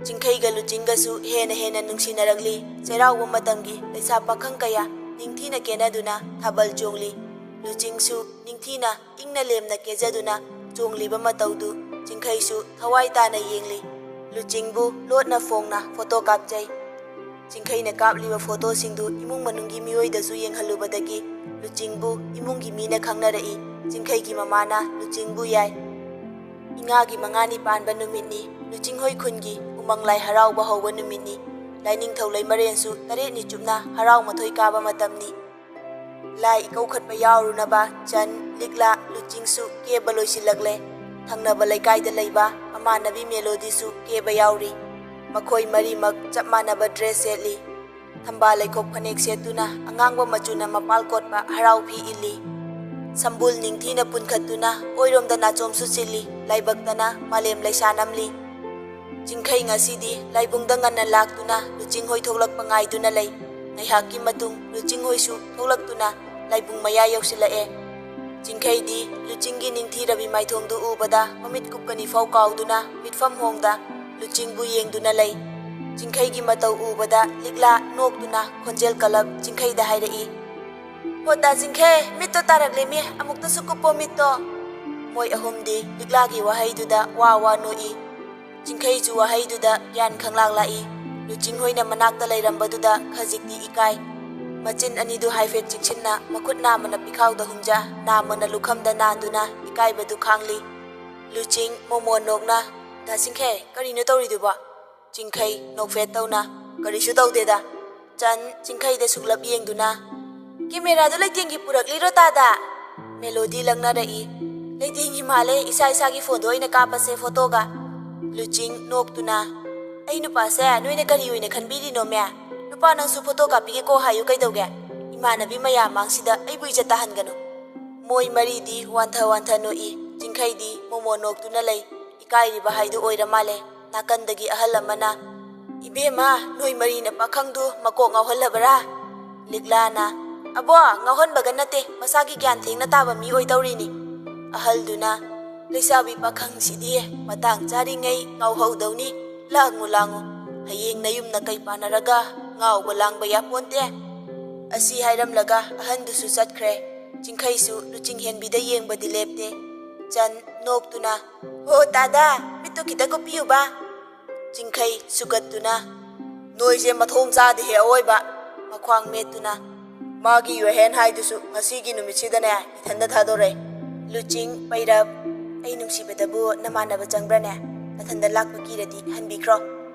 ꯆꯤꯡꯈꯩꯒ ꯂꯨꯆꯤꯡꯒꯁꯨ ꯍꯦꯟꯅ ꯍꯦꯟꯅ ꯅꯨꯡꯁꯤꯅꯔꯛꯂꯤ꯫ ꯆꯩꯔꯥꯎꯕ ꯃꯇꯝꯒꯤ ꯂꯩꯁꯥ ꯄꯥꯈꯪ ꯀꯌꯥ ꯅꯤꯡꯊꯤꯅ ꯀꯦꯅꯗꯨꯅ ꯊꯥꯕꯜ ꯆꯣꯡꯂꯤ꯫ ꯂꯨꯆꯤꯡꯁꯨ ꯅꯤꯡꯊꯤꯅ ꯏꯪꯅ ꯂꯦꯝꯅ ꯀꯦꯖꯗꯨꯅ ꯆꯣꯡꯂꯤꯕ ꯃꯇꯧꯗꯨ ꯆꯤꯡꯈꯩꯁꯨ ꯊꯋꯥꯏ ꯇꯥꯅ ꯌꯦꯡꯂꯤ꯫ ꯂꯨꯆꯤꯡꯕꯨ ꯂꯣꯠꯅ ꯐꯣꯡꯅ ꯐꯣꯇꯣ ꯀꯥꯞꯆꯩ꯫ ꯆꯤꯡꯈꯩꯅ ꯀꯥꯞꯂꯤꯕ ꯐꯣꯇꯣꯁꯤꯡꯗꯨ ꯏꯃꯨꯡ ꯃꯅꯨꯡꯒꯤ ꯃꯤꯑꯣꯏꯗꯁꯨ ꯌꯦꯡꯍꯜꯂꯨꯕꯗꯒꯤ ꯂꯨꯆꯤꯡꯕꯨ ꯏꯃꯨꯡꯒꯤ ꯃꯤꯅ ꯈꯪꯅꯔꯛꯏ꯫ ꯆꯤꯡꯈꯩꯒꯤ ꯃꯃꯥꯅ ꯂꯨꯆꯤꯡꯕꯨ ꯌꯥꯏ꯫ ꯏꯉꯥꯒꯤ ꯃꯉꯥꯅꯤ ꯄꯥꯟꯕ ꯅꯨꯃꯤꯠꯅꯤ꯫ ꯂꯨꯆꯤꯡꯍꯣꯏ ꯈꯨꯟꯒꯤ ꯎꯃꯪ ꯂꯥꯏ ꯍꯔꯥꯎꯕ ꯍꯧꯕ ꯅꯨꯃꯤꯠꯅꯤ꯫ ꯂꯥꯏꯅꯤꯡꯊꯧ ꯂꯩꯃꯔꯦꯟꯁꯨ ꯇꯔꯦꯠꯅꯤ ꯆꯨꯞꯅ ꯍꯔꯥꯎ ꯃꯊꯣꯏ ꯀꯥꯕ ꯃꯇꯝꯅꯤ꯫ ꯂꯥꯏ ꯏꯀꯧꯈꯠꯄ ꯌꯥꯎꯔꯨꯅꯕ ꯆꯟ, ꯂꯤꯛꯂꯥ, ꯂꯨꯆꯤꯡꯁꯨ ꯀꯦꯕ ꯂꯣꯏꯁꯤꯜꯂꯛꯂꯦ꯫ ꯊꯪꯅꯕ ꯂꯩꯀꯥꯏꯗ ꯂꯩꯕ ꯃꯃꯥꯟꯅꯕꯤ ꯃꯦꯂꯣꯗꯤꯁꯨ ꯀꯦꯕ ꯌꯥꯎꯔꯤ꯫ ꯃꯈꯣꯏ ꯃꯔꯤꯃꯛ ꯆꯞ ꯃꯥꯟꯅꯕ ꯗ꯭ꯔꯦꯁ ꯁꯦꯠꯂꯤ꯫ ꯊꯝꯕꯥꯜ ꯂꯩꯈꯣꯛ ꯐꯅꯦꯛ ꯁꯦꯠꯇꯨꯅ ꯑꯉꯥꯡꯕ ꯃꯆꯨꯅ ꯃꯄꯥꯜ ꯀꯣꯠꯄ ꯍꯔꯥꯎ ꯐꯤ ꯏꯜꯂꯤ꯫ ꯁꯝꯕꯨꯜ ꯅꯤꯡꯊꯤꯅ ꯄꯨꯟꯈꯠꯇꯨꯅ ꯑꯣꯏꯔꯣꯝꯗ ꯅꯥꯆꯣꯝꯁꯨ ꯆꯤꯜꯂꯤ, ꯂꯥꯏꯕꯛꯇꯅ ꯃꯥꯂꯦꯝ ꯂꯩꯁꯥ ꯅꯝꯂꯤ꯫ ꯆꯤꯡꯈꯩ ꯉꯁꯤꯗꯤ ꯂꯥꯏꯕꯨꯡꯗ ꯉꯟꯅ ꯂꯥꯛꯇꯨꯅ ꯂꯨꯆꯤꯡ ꯍꯣꯏ ꯊꯣꯛꯂꯛꯄ ꯉꯥꯏꯗꯨꯅ ꯂꯩ꯫ ꯉꯥꯏꯍꯥꯛꯀꯤ ꯃꯇꯨꯡ ꯂꯨꯆꯤꯡ ꯍꯣꯏꯁꯨ ꯊꯣꯛꯂꯛꯇꯨꯅ ꯂꯥꯏꯕꯨꯡ ꯃꯌꯥ ꯌꯧꯁꯤꯜꯂꯛꯑꯦ꯫ ꯆꯤꯡꯈꯩꯗꯤ ꯂꯨꯆꯤꯡꯒꯤ ꯅꯤꯡꯊꯤꯔꯕꯤ ꯃꯥꯏꯊꯣꯡꯗꯨ ꯎꯕꯗ ꯃꯃꯤꯠ ꯀꯨꯞꯀꯅꯤ ꯐꯥꯎ ꯀꯥꯎꯗꯨꯅ ꯃꯤꯠꯐꯝ ꯍꯣꯡꯗ ꯂꯨꯆꯤꯡꯕꯨ ꯌꯦꯡꯗꯨꯅ ꯂꯩ꯫ ꯆꯤꯡꯈꯩꯒꯤ ꯃꯇꯧ ꯎꯕꯗ ꯂꯤꯛꯂꯥ ꯅꯣꯛꯇꯨꯅ ꯈꯣꯟꯖꯦꯜ ꯀꯜꯂꯞ ꯆꯤꯡꯈꯩꯗ ꯍꯥꯏꯔꯛꯏ, "ꯍꯣ ꯇꯥ ꯆꯤꯡꯈꯩ, ꯃꯤꯠꯇꯣ ꯇꯥꯔꯛꯂꯦꯃꯤ, ꯑꯃꯨꯛꯇꯁꯨ ꯀꯨꯞꯄꯣ ꯃꯤꯠꯇꯣ"꯫ ꯃꯣꯏ ꯑꯍꯨꯝꯗꯤ ꯂꯤꯛꯂꯥꯒꯤ ꯋꯥꯍꯩꯗꯨꯗ ꯋꯥ ꯋꯥ ꯅꯣꯛꯏ꯫ ꯆꯤꯡꯈꯩꯁꯨ ꯋꯥꯍꯩꯗꯨꯗ ꯒ꯭ꯌꯥꯟ ꯈꯪꯂꯥꯛ ꯂꯥꯛꯏ꯫ ꯂꯨꯆꯤꯡ ꯍꯣꯏꯅ ꯃꯅꯥꯛꯇ ꯂꯩꯔꯝꯕꯗꯨꯗ ꯈꯖꯤꯛꯇꯤ ꯏꯀꯥꯏ꯫ ꯃꯆꯤꯟ ꯑꯅꯤꯗꯨ ꯍꯥꯏꯐꯦꯠ ꯆꯤꯛꯁꯤꯟꯅ ꯃꯈꯨꯠ ꯅꯥꯝꯃꯅ ꯄꯤꯈꯥꯎꯗ ꯍꯨꯝꯖ, ꯅꯥꯝꯃꯅ ꯂꯨꯈꯝꯗ ꯅꯥꯟꯗꯨꯅ ꯏꯀꯥꯏꯕꯗꯨ ꯈꯥꯡꯂꯤ꯫ ꯂꯨꯆꯤꯡ ꯃꯣꯃꯣꯟ ꯅꯣꯛꯅ, "ꯗꯥ ꯆꯤꯡꯈꯩ, ꯀꯔꯤꯅꯣ ꯇꯧꯔꯤꯗꯨꯕꯣ?" ꯆꯤꯡꯈꯩ ꯅꯣꯛꯐꯦꯠ ꯇꯧꯅ, "ꯀꯔꯤꯁꯨ ꯇꯧꯗꯦꯗ"꯫ ꯆꯟ ꯆꯤꯡꯈꯩꯗ ꯁꯨꯛꯂꯞ ꯌꯦꯡꯗꯨꯅ, "ꯀꯦꯃꯦꯔꯥꯗꯨ ꯂꯩꯇꯦꯡꯒꯤ ꯄꯨꯔꯛꯂꯤꯔꯣ ꯇꯥꯗ?" ꯃꯦꯂꯣꯗꯤ ꯂꯛꯅꯔꯛꯏ, "ꯂꯩꯇꯦꯡꯒꯤ ꯃꯥꯜꯂꯦ, ꯏꯁꯥ ꯏꯁꯥꯒꯤ ꯐꯣꯟꯗ ꯑꯣꯏꯅ ꯀꯥꯞꯄꯁꯦ ꯐꯣꯇꯣꯒ"꯫ ꯂꯨꯆꯤꯡ ꯅꯣꯛꯇꯨꯅ, "ꯑꯩ ꯅꯨꯄꯥꯁꯦ ꯅꯣꯏꯅ ꯀꯔꯤ ꯑꯣꯏꯅ ꯈꯟꯕꯤꯔꯤꯅꯣꯃꯦ? ꯅꯨꯄꯥ ꯅꯪꯁꯨ ꯐꯣꯇꯣ ꯀꯥꯞꯄꯤꯒꯦꯀꯣ ꯍꯥꯏꯌꯨ ꯀꯩꯗꯧꯒꯦ? ꯏꯃꯥꯟꯅꯕꯤ ꯃꯌꯥꯝ ꯃꯥꯡꯁꯤꯗ ꯑꯩꯕꯨ ꯏꯖꯠ ꯇꯥꯍꯟꯒꯅꯨ"꯫ ꯃꯣꯏ ꯃꯔꯤꯗꯤ ꯋꯥꯟꯊ ꯋꯥꯟꯊ ꯅꯣꯛꯏ꯫ ꯆꯤꯡꯈꯩꯗꯤ ꯃꯣꯃꯣ ꯅꯣꯛꯇꯨꯅ ꯂꯩ꯫ ꯏꯀꯥꯏꯔꯤꯕ ꯍꯥꯏꯗꯨ ꯑꯣꯏꯔ ꯃꯥꯜꯂꯦ꯫ ꯅꯥꯀꯟꯗꯒꯤ ꯑꯍꯜ ꯑꯃꯅ, "ꯏꯕꯦꯝꯃ, ꯅꯣꯏ ꯃꯔꯤꯅ ꯄꯥꯈꯪꯗꯨ ꯃꯀꯣꯛ ꯉꯥꯎꯍꯜꯂꯕꯔꯥ?" ꯂꯤꯛꯂꯥꯅ, "ꯑꯕꯣ, ꯉꯥꯎꯍꯟꯕꯒ ꯅꯠꯇꯦ, ꯃꯁꯥꯒꯤ ꯒ꯭ꯌꯥꯟ ꯊꯦꯡꯅ ꯇꯥꯕ ꯃꯤ ꯑꯣꯏꯗꯧꯔꯤꯅꯤ"꯫ ꯑꯍꯜꯗꯨꯅ, "ꯂꯩꯁꯥꯕꯤ ꯄꯥꯈꯪꯁꯤꯗꯤ ꯃꯇꯥꯡ ꯆꯥꯔꯤꯉꯩ ꯉꯥꯎꯍꯧꯗꯧꯅꯤ꯫ ꯂꯥꯡꯉꯨ ꯂꯥꯡꯉꯨ, ꯍꯌꯦꯡ ꯅꯌꯨꯝ ꯅꯀꯩ ꯄꯥꯟꯅꯔꯒ ꯉꯥꯎꯕ ꯂꯥꯡꯕ ꯌꯥꯄꯣꯟꯇꯦ"꯫ ꯑꯁꯤ ꯍꯥꯏꯔꯝꯂꯒ ꯑꯍꯟꯗꯨꯁꯨ ꯆꯠꯈ꯭ꯔꯦ꯫ ꯆꯤꯡꯈꯩꯁꯨ ꯂꯨꯆꯤꯡ ꯍꯦꯟꯕꯤꯗ ꯌꯦꯡꯕꯗꯤ ꯂꯦꯞꯇꯦ꯫ ꯆꯟ ꯅꯣꯛꯇꯨꯅ, "ꯍꯣ ꯇꯥꯗ, ꯃꯤꯠꯇꯨ ꯈꯤꯇ ꯀꯨꯞꯄꯤꯌꯨꯕ"꯫ ꯆꯤꯡꯈꯩ ꯁꯨꯒꯠꯇꯨꯅ, "ꯅꯣꯏꯁꯦ ꯃꯊꯣꯡ ꯆꯥꯗꯦꯍꯦ ꯑꯑꯣꯏꯕ"꯫ ꯃꯈ꯭ꯋꯥꯡ ꯃꯦꯠꯇꯨꯅ, "ꯃꯥꯒꯤ ꯌꯨꯍꯦꯟ ꯍꯥꯏꯗꯨꯁꯨ ꯉꯁꯤꯒꯤ ꯅꯨꯃꯤꯠꯁꯤꯗꯅꯦ ꯏꯊꯟꯗ ꯊꯥꯗꯣꯔꯛꯑꯦ"꯫ ꯂꯨꯆꯤꯡ ꯄꯩꯔꯞ, "ꯑꯩ ꯅꯨꯡꯁꯤꯕꯗꯕꯨ ꯅꯃꯥꯟꯅꯕ ꯆꯪꯕ꯭ꯔꯅꯦ? ꯅꯊꯟꯗ ꯂꯥꯛꯄ ꯀꯤꯔꯗꯤ ꯍꯟꯕꯤꯈ꯭ꯔꯣ"꯫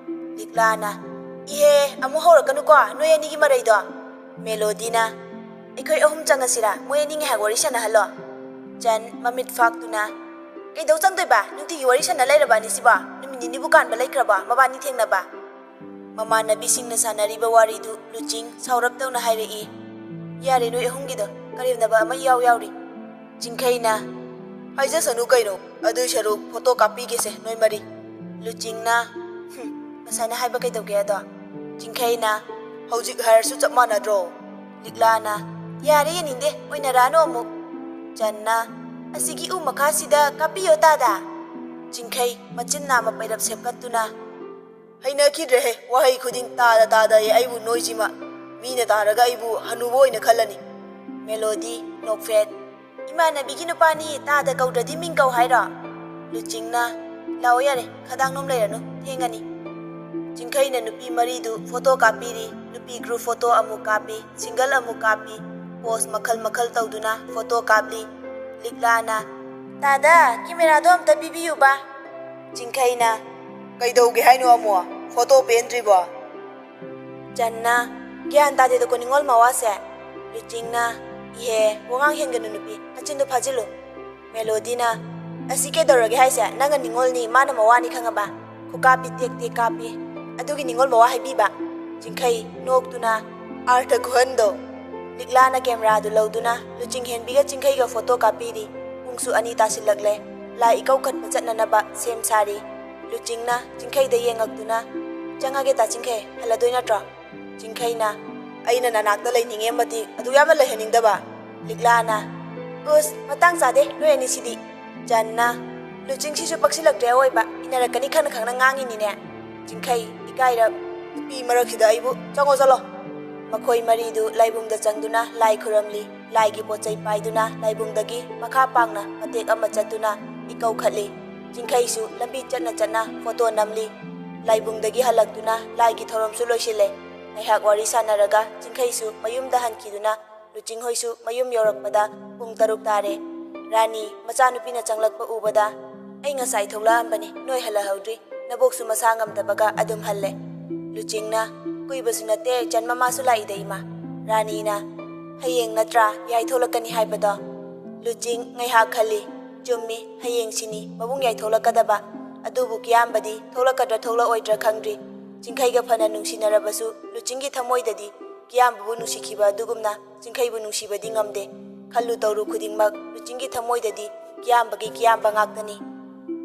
ꯂꯤꯛꯂꯥꯅ, "ꯏꯍꯦ, ꯑꯃꯨꯛ ꯍꯧꯔꯛꯀꯅꯨꯀꯣ ꯅꯣꯏ ꯑꯅꯤꯒꯤ ꯃꯔꯩꯗꯣ"꯫ ꯃꯦꯂꯣꯗꯤꯅ, "ꯑꯩꯈꯣꯏ ꯑꯍꯨꯝ ꯆꯪꯉꯁꯤꯔꯥ? ꯃꯣꯏ ꯑꯅꯤ ꯉꯥꯏꯍꯥꯛ ꯋꯥꯔꯤ ꯁꯥꯟꯅꯍꯜꯂꯣ"꯫ ꯆꯟ ꯃꯃꯤꯠ ꯐꯥꯛꯇꯨꯅ, "ꯀꯩꯗꯧ ꯆꯪꯗꯣꯏꯕ? ꯅꯨꯡꯇꯤꯒꯤ ꯋꯥꯔꯤ ꯁꯥꯟꯅ ꯂꯩꯔꯕ ꯑꯅꯤꯁꯤꯕꯣ? ꯅꯨꯃꯤꯠ ꯅꯤꯅꯤꯕꯨ ꯀꯥꯟꯕ ꯂꯩꯈ꯭ꯔꯕ ꯃꯕꯥꯅꯤ ꯊꯦꯡꯅꯕ?" ꯃꯃꯥꯟꯅꯕꯤꯁꯤꯡꯅ ꯁꯥꯟꯅꯔꯤꯕ ꯋꯥꯔꯤꯗꯨ ꯂꯨꯆꯤꯡ ꯁꯥꯎꯔꯞ ꯇꯧꯅ ꯍꯥꯏꯔꯛꯏ꯫ "ꯌꯥꯔꯦ, ꯅꯣꯏ ꯑꯍꯨꯝꯒꯤꯗꯣ, ꯀꯔꯦꯝꯅꯕ ꯑꯃ ꯏꯌꯥꯎ ꯌꯥꯎꯔꯤ꯫" ꯆꯤꯡꯈꯩꯅ, "ꯍꯥꯏꯖꯁꯅꯨ ꯀꯩꯅꯣ, ꯑꯗꯨꯏ ꯁꯔꯨꯛ ꯐꯣꯇꯣ ꯀꯥꯞꯄꯤꯒꯦꯁꯦ ꯅꯣꯏ ꯃꯔꯤ꯫" ꯂꯨꯆꯤꯡꯅ, "ꯍꯨꯝ, ꯉꯁꯥꯏꯅ ꯍꯥꯏꯕ ꯀꯩꯗꯧꯒꯦ ꯑꯗꯣ?" ꯆꯤꯡꯈꯩꯅ, "ꯍꯧꯖꯤꯛ ꯍꯥꯏꯔꯁꯨ ꯆꯞ ꯃꯥꯟꯅꯗ꯭ꯔꯣ?" ꯂꯤꯛꯂꯥꯅ, "ꯌꯥꯔꯦ, ꯌꯦꯡꯅꯤꯡꯗꯦ, ꯑꯣꯏꯅꯔꯛꯑꯅꯨ ꯑꯃꯨꯛ꯫" ꯆꯟꯅ, "ꯑꯁꯤꯒꯤ ꯎ ꯃꯈꯥꯁꯤꯗ ꯀꯥꯞꯄꯤꯌꯣ ꯇꯥꯗ꯫" ꯆꯤꯡꯈꯩ ꯃꯆꯤꯟ ꯅꯥꯝꯃ ꯄꯩꯔꯞ ꯁꯦꯞꯀꯠꯇꯨꯅ, "ꯍꯩꯅꯈꯤꯗ꯭ꯔꯦꯍꯦ, ꯋꯥꯍꯩ ꯈꯨꯗꯤꯡ ꯇꯥꯗ ꯇꯥꯗꯌꯦ ꯑꯩꯕꯨ ꯅꯣꯏꯁꯤꯃ꯫ ꯃꯤꯅ ꯇꯥꯔꯒ ꯑꯩꯕꯨ ꯍꯅꯨꯕ ꯑꯣꯏꯅ ꯈꯜꯂꯅꯤ꯫" ꯃꯦꯂꯣꯗꯤ, ꯅꯣꯛꯐꯦꯠ, "ꯏꯃꯥꯟꯅꯕꯤꯒꯤ ꯅꯨꯄꯥꯅꯤ, ꯇꯥꯗ ꯀꯧꯗ꯭ꯔꯗꯤ ꯃꯤꯡ ꯀꯧ ꯍꯥꯏꯔꯣ?" ꯂꯨꯆꯤꯡꯅ, "ꯂꯥꯛꯑꯣ ꯌꯥꯔꯦ, ꯈꯗꯥꯡ ꯅꯣꯝ ꯂꯩꯔꯅꯨ, ꯊꯦꯡꯉꯅꯤ꯫" ꯆꯤꯡꯈꯩꯅ ꯅꯨꯄꯤ ꯃꯔꯤꯗꯨ ꯐꯣꯇꯣ ꯀꯥꯞꯄꯤꯔꯤ꯫ ꯅꯨꯄꯤ ꯒ꯭ꯔꯨꯞ ꯐꯣꯇꯣ ꯑꯃꯨꯛ ꯀꯥꯞꯄꯤ, ꯁꯤꯡꯒꯜ ꯑꯃꯨꯛ ꯀꯥꯞꯄꯤ, ꯄꯣꯁ ꯃꯈꯜ ꯃꯈꯜ ꯇꯧꯗꯨꯅ ꯐꯣꯇꯣ ꯀꯥꯞꯂꯤ꯫ ꯂꯤꯛꯂꯥꯅ, "ꯇꯥꯗ, ꯀꯦꯃꯦꯔꯥꯗꯣ ꯑꯝꯇ ꯄꯤꯕꯤꯌꯨꯕ꯫" ꯆꯤꯡꯈꯩꯅ, "ꯀꯩꯗꯧꯒꯦ ꯍꯥꯏꯅꯣ ꯑꯃꯨꯛ? ꯐꯣꯇꯣ ꯄꯦꯟꯗ꯭ꯔꯤꯕꯣ?" ꯆꯟꯅ, "ꯒ꯭ꯌꯥꯟ ꯇꯥꯗꯦꯗꯀꯣ ꯅꯤꯉꯣꯜ ꯃꯋꯥꯁꯦ꯫" ꯂꯨꯆꯤꯡꯅ, "ꯏꯍꯦ, ꯋꯥꯉꯥꯡ ꯍꯦꯟꯒꯅꯨ ꯅꯨꯄꯤ, ꯅꯆꯤꯟꯗꯣ ꯐꯥꯖꯤꯜꯂꯨ꯫" ꯃꯦꯂꯣꯗꯤꯅ, "ꯑꯁꯤ ꯀꯩꯗꯧꯔꯒꯦ ꯍꯥꯏꯁꯦ? ꯅꯪꯅ ꯅꯤꯉꯣꯜꯅꯤ, ꯃꯥꯅ ꯃꯋꯥꯅꯤ ꯈꯪꯉꯕ? ꯈꯨꯀꯥꯞꯄꯤ ꯇꯦꯛ ꯇꯦꯛ ꯀꯥꯞꯄꯤ꯫ ꯑꯗꯨꯒꯤ ꯅꯤꯉꯣꯜ ꯃꯋꯥ ꯍꯥꯏꯕꯤꯕ?" ꯆꯤꯡꯈꯩ, ꯅꯣꯛꯇꯨꯅ, "ꯑꯥꯔꯊ ꯈꯨꯍꯟꯗꯣ!" ꯂꯤꯛꯂꯥꯅ ꯀꯦꯃꯦꯔꯥꯗꯨ ꯂꯧꯗꯨꯅ ꯂꯨꯆꯤꯡ ꯍꯦꯟꯕꯤꯒ ꯆꯤꯡꯈꯩꯒ ꯐꯣꯇꯣ ꯀꯥꯞꯄꯤꯔꯤ꯫ ꯄꯨꯡꯁꯨ ꯑꯅꯤ ꯇꯥꯁꯤꯜꯂꯛꯂꯦ꯫ ꯂꯥꯏ ꯏꯀꯧꯈꯠꯄ ꯆꯠꯅꯅꯕ ꯁꯦꯝ ꯁꯥꯔꯤ꯫ ꯂꯨꯆꯤꯡꯅ ꯆꯤꯡꯈꯩꯗ ꯌꯦꯡꯉꯛꯇꯨꯅ, "ꯆꯪꯉꯒꯦ ꯇꯥ ꯆꯤꯡꯈꯩ, ꯍꯜꯂꯗꯣꯏ ꯅꯠꯇ꯭ꯔꯣ?" ꯆꯤꯡꯈꯩꯅ, "ꯑꯩꯅ ꯅꯅꯥꯛꯇ ꯂꯩꯅꯤꯡꯉꯦ ꯃꯇꯤꯛ, ꯑꯗꯨ ꯌꯥꯝꯅ ꯂꯩꯍꯟꯅꯤꯡꯗꯕ?" ꯂꯤꯛꯂꯥꯅ, "ꯎꯁ, ꯃꯇꯥꯡ ꯆꯥꯗꯦ ꯅꯣꯏ ꯑꯅꯤꯁꯤꯗꯤ꯫" ꯆꯟꯅ, "ꯂꯨꯆꯤꯡꯁꯤꯁꯨ ꯄꯛꯁꯤꯜꯂꯛꯇ꯭ꯔꯦ ꯑꯋꯣꯏꯕ, ꯏꯟꯅꯔꯛꯀꯅꯤ ꯈꯪꯅ ꯈꯪꯅ ꯉꯥꯡꯉꯤꯅꯤꯅꯦ꯫" ꯆꯤꯡꯈꯩ, ꯏꯀꯥꯏꯔꯞ, "ꯅꯨꯄꯤ ꯃꯔꯛꯁꯤꯗ ꯑꯩꯕꯨ, ꯆꯪꯉꯣ ꯆꯠꯂꯣ꯫" ꯃꯈꯣꯏ ꯃꯔꯤꯗꯨ ꯂꯥꯏꯕꯨꯡꯗ ꯆꯪꯗꯨꯅ ꯂꯥꯏ ꯈꯨꯔꯝꯂꯤ꯫ ꯂꯥꯏꯒꯤ ꯄꯣꯠ ꯆꯩ ꯄꯥꯏꯗꯨꯅ ꯂꯥꯏꯕꯨꯡꯗꯒꯤ ꯃꯈꯥ ꯄꯥꯡꯅ ꯃꯇꯦꯛ ꯑꯃ ꯆꯠꯇꯨꯅ ꯏꯀꯧꯈꯠꯂꯤ꯫ ꯆꯤꯡꯈꯩꯁꯨ ꯂꯝꯕꯤ ꯆꯠꯅ ꯆꯠꯅ ꯐꯣꯇꯣ ꯅꯝꯂꯤ꯫ ꯂꯥꯏꯕꯨꯡꯗꯒꯤ ꯍꯜꯂꯛꯇꯨꯅ ꯂꯥꯏꯒꯤ ꯊꯧꯔꯝꯁꯨ ꯂꯣꯏꯁꯤꯜꯂꯦ꯫ ꯉꯥꯏꯍꯥꯛ ꯋꯥꯔꯤ ꯁꯥꯟꯅꯔꯒ ꯆꯤꯡꯈꯩꯁꯨ ꯃꯌꯨꯝꯗ ꯍꯟꯈꯤꯗꯨꯅ ꯂꯨꯆꯤꯡ ꯍꯣꯏꯁꯨ ꯃꯌꯨꯝ ꯌꯧꯔꯛꯄꯗ ꯄꯨꯡ ꯇꯔꯨꯛ ꯇꯥꯔꯦ꯫ ꯔꯥꯅꯤ, ꯃꯆꯥꯅꯨꯄꯤꯅ ꯆꯪꯂꯛꯄ ꯎꯕꯗ, "ꯑꯩ ꯉꯁꯥꯏ ꯊꯣꯛꯂꯛꯑꯝꯕꯅꯤ, ꯅꯣꯏ ꯍꯜꯂꯛꯍꯧꯗ꯭ꯔꯤ꯫ ꯅꯕꯣꯛꯁꯨ ꯃꯁꯥ ꯉꯝꯗꯕꯒ ꯑꯗꯨꯝ ꯍꯜꯂꯦ꯫" ꯂꯨꯆꯤꯡꯅ, "ꯀꯨꯏꯕꯁꯨ ꯅꯠꯇꯦ, ꯆꯟ ꯃꯃꯥꯁꯨ ꯂꯥꯛꯏꯗ ꯏꯃꯥ꯫" ꯔꯥꯅꯤꯅ, "ꯍꯌꯦꯡ ꯅꯠꯇ꯭ꯔꯥ ꯌꯥꯏ ꯊꯣꯛꯂꯛꯀꯅꯤ ꯍꯥꯏꯕꯗꯣ?" ꯂꯨꯆꯤꯡ ꯉꯥꯏꯍꯥꯛ ꯈꯜꯂꯤ꯫ ꯆꯨꯝꯃꯤ, ꯍꯌꯦꯡꯁꯤꯅꯤ ꯃꯕꯨꯡ ꯌꯥꯏꯊꯣꯛꯂꯛꯀꯗꯕ꯫ ꯑꯗꯨꯕꯨ ꯀꯤꯌꯥꯝꯕꯗꯤ ꯊꯣꯛꯂꯛꯀꯗ꯭ꯔꯥ ꯊꯣꯛꯂꯛꯑꯣꯏꯗ꯭ꯔꯥ ꯈꯪꯗ꯭ꯔꯤ꯫ ꯆꯤꯡꯈꯩꯒ ꯐꯅ ꯅꯨꯡꯁꯤꯅꯔꯕꯁꯨ ꯂꯨꯆꯤꯡꯒꯤ ꯊꯃꯣꯏꯗꯗꯤ ꯀꯤꯌꯥꯝꯕꯕꯨ ꯅꯨꯡꯁꯤꯈꯤꯕ ꯑꯗꯨꯒꯨꯝꯅ ꯆꯤꯡꯈꯩꯕꯨ ꯅꯨꯡꯁꯤꯕꯗꯤ ꯉꯝꯗꯦ꯫ ꯈꯜꯂꯨ ꯇꯧꯔꯨ ꯈꯨꯗꯤꯡꯃꯛ ꯂꯨꯆꯤꯡꯒꯤ ꯊꯃꯣꯏꯗꯗꯤ ꯀꯤꯌꯥꯝꯕꯒꯤ ꯀꯤꯌꯥꯝꯕ ꯉꯥꯛꯇꯅꯤ꯫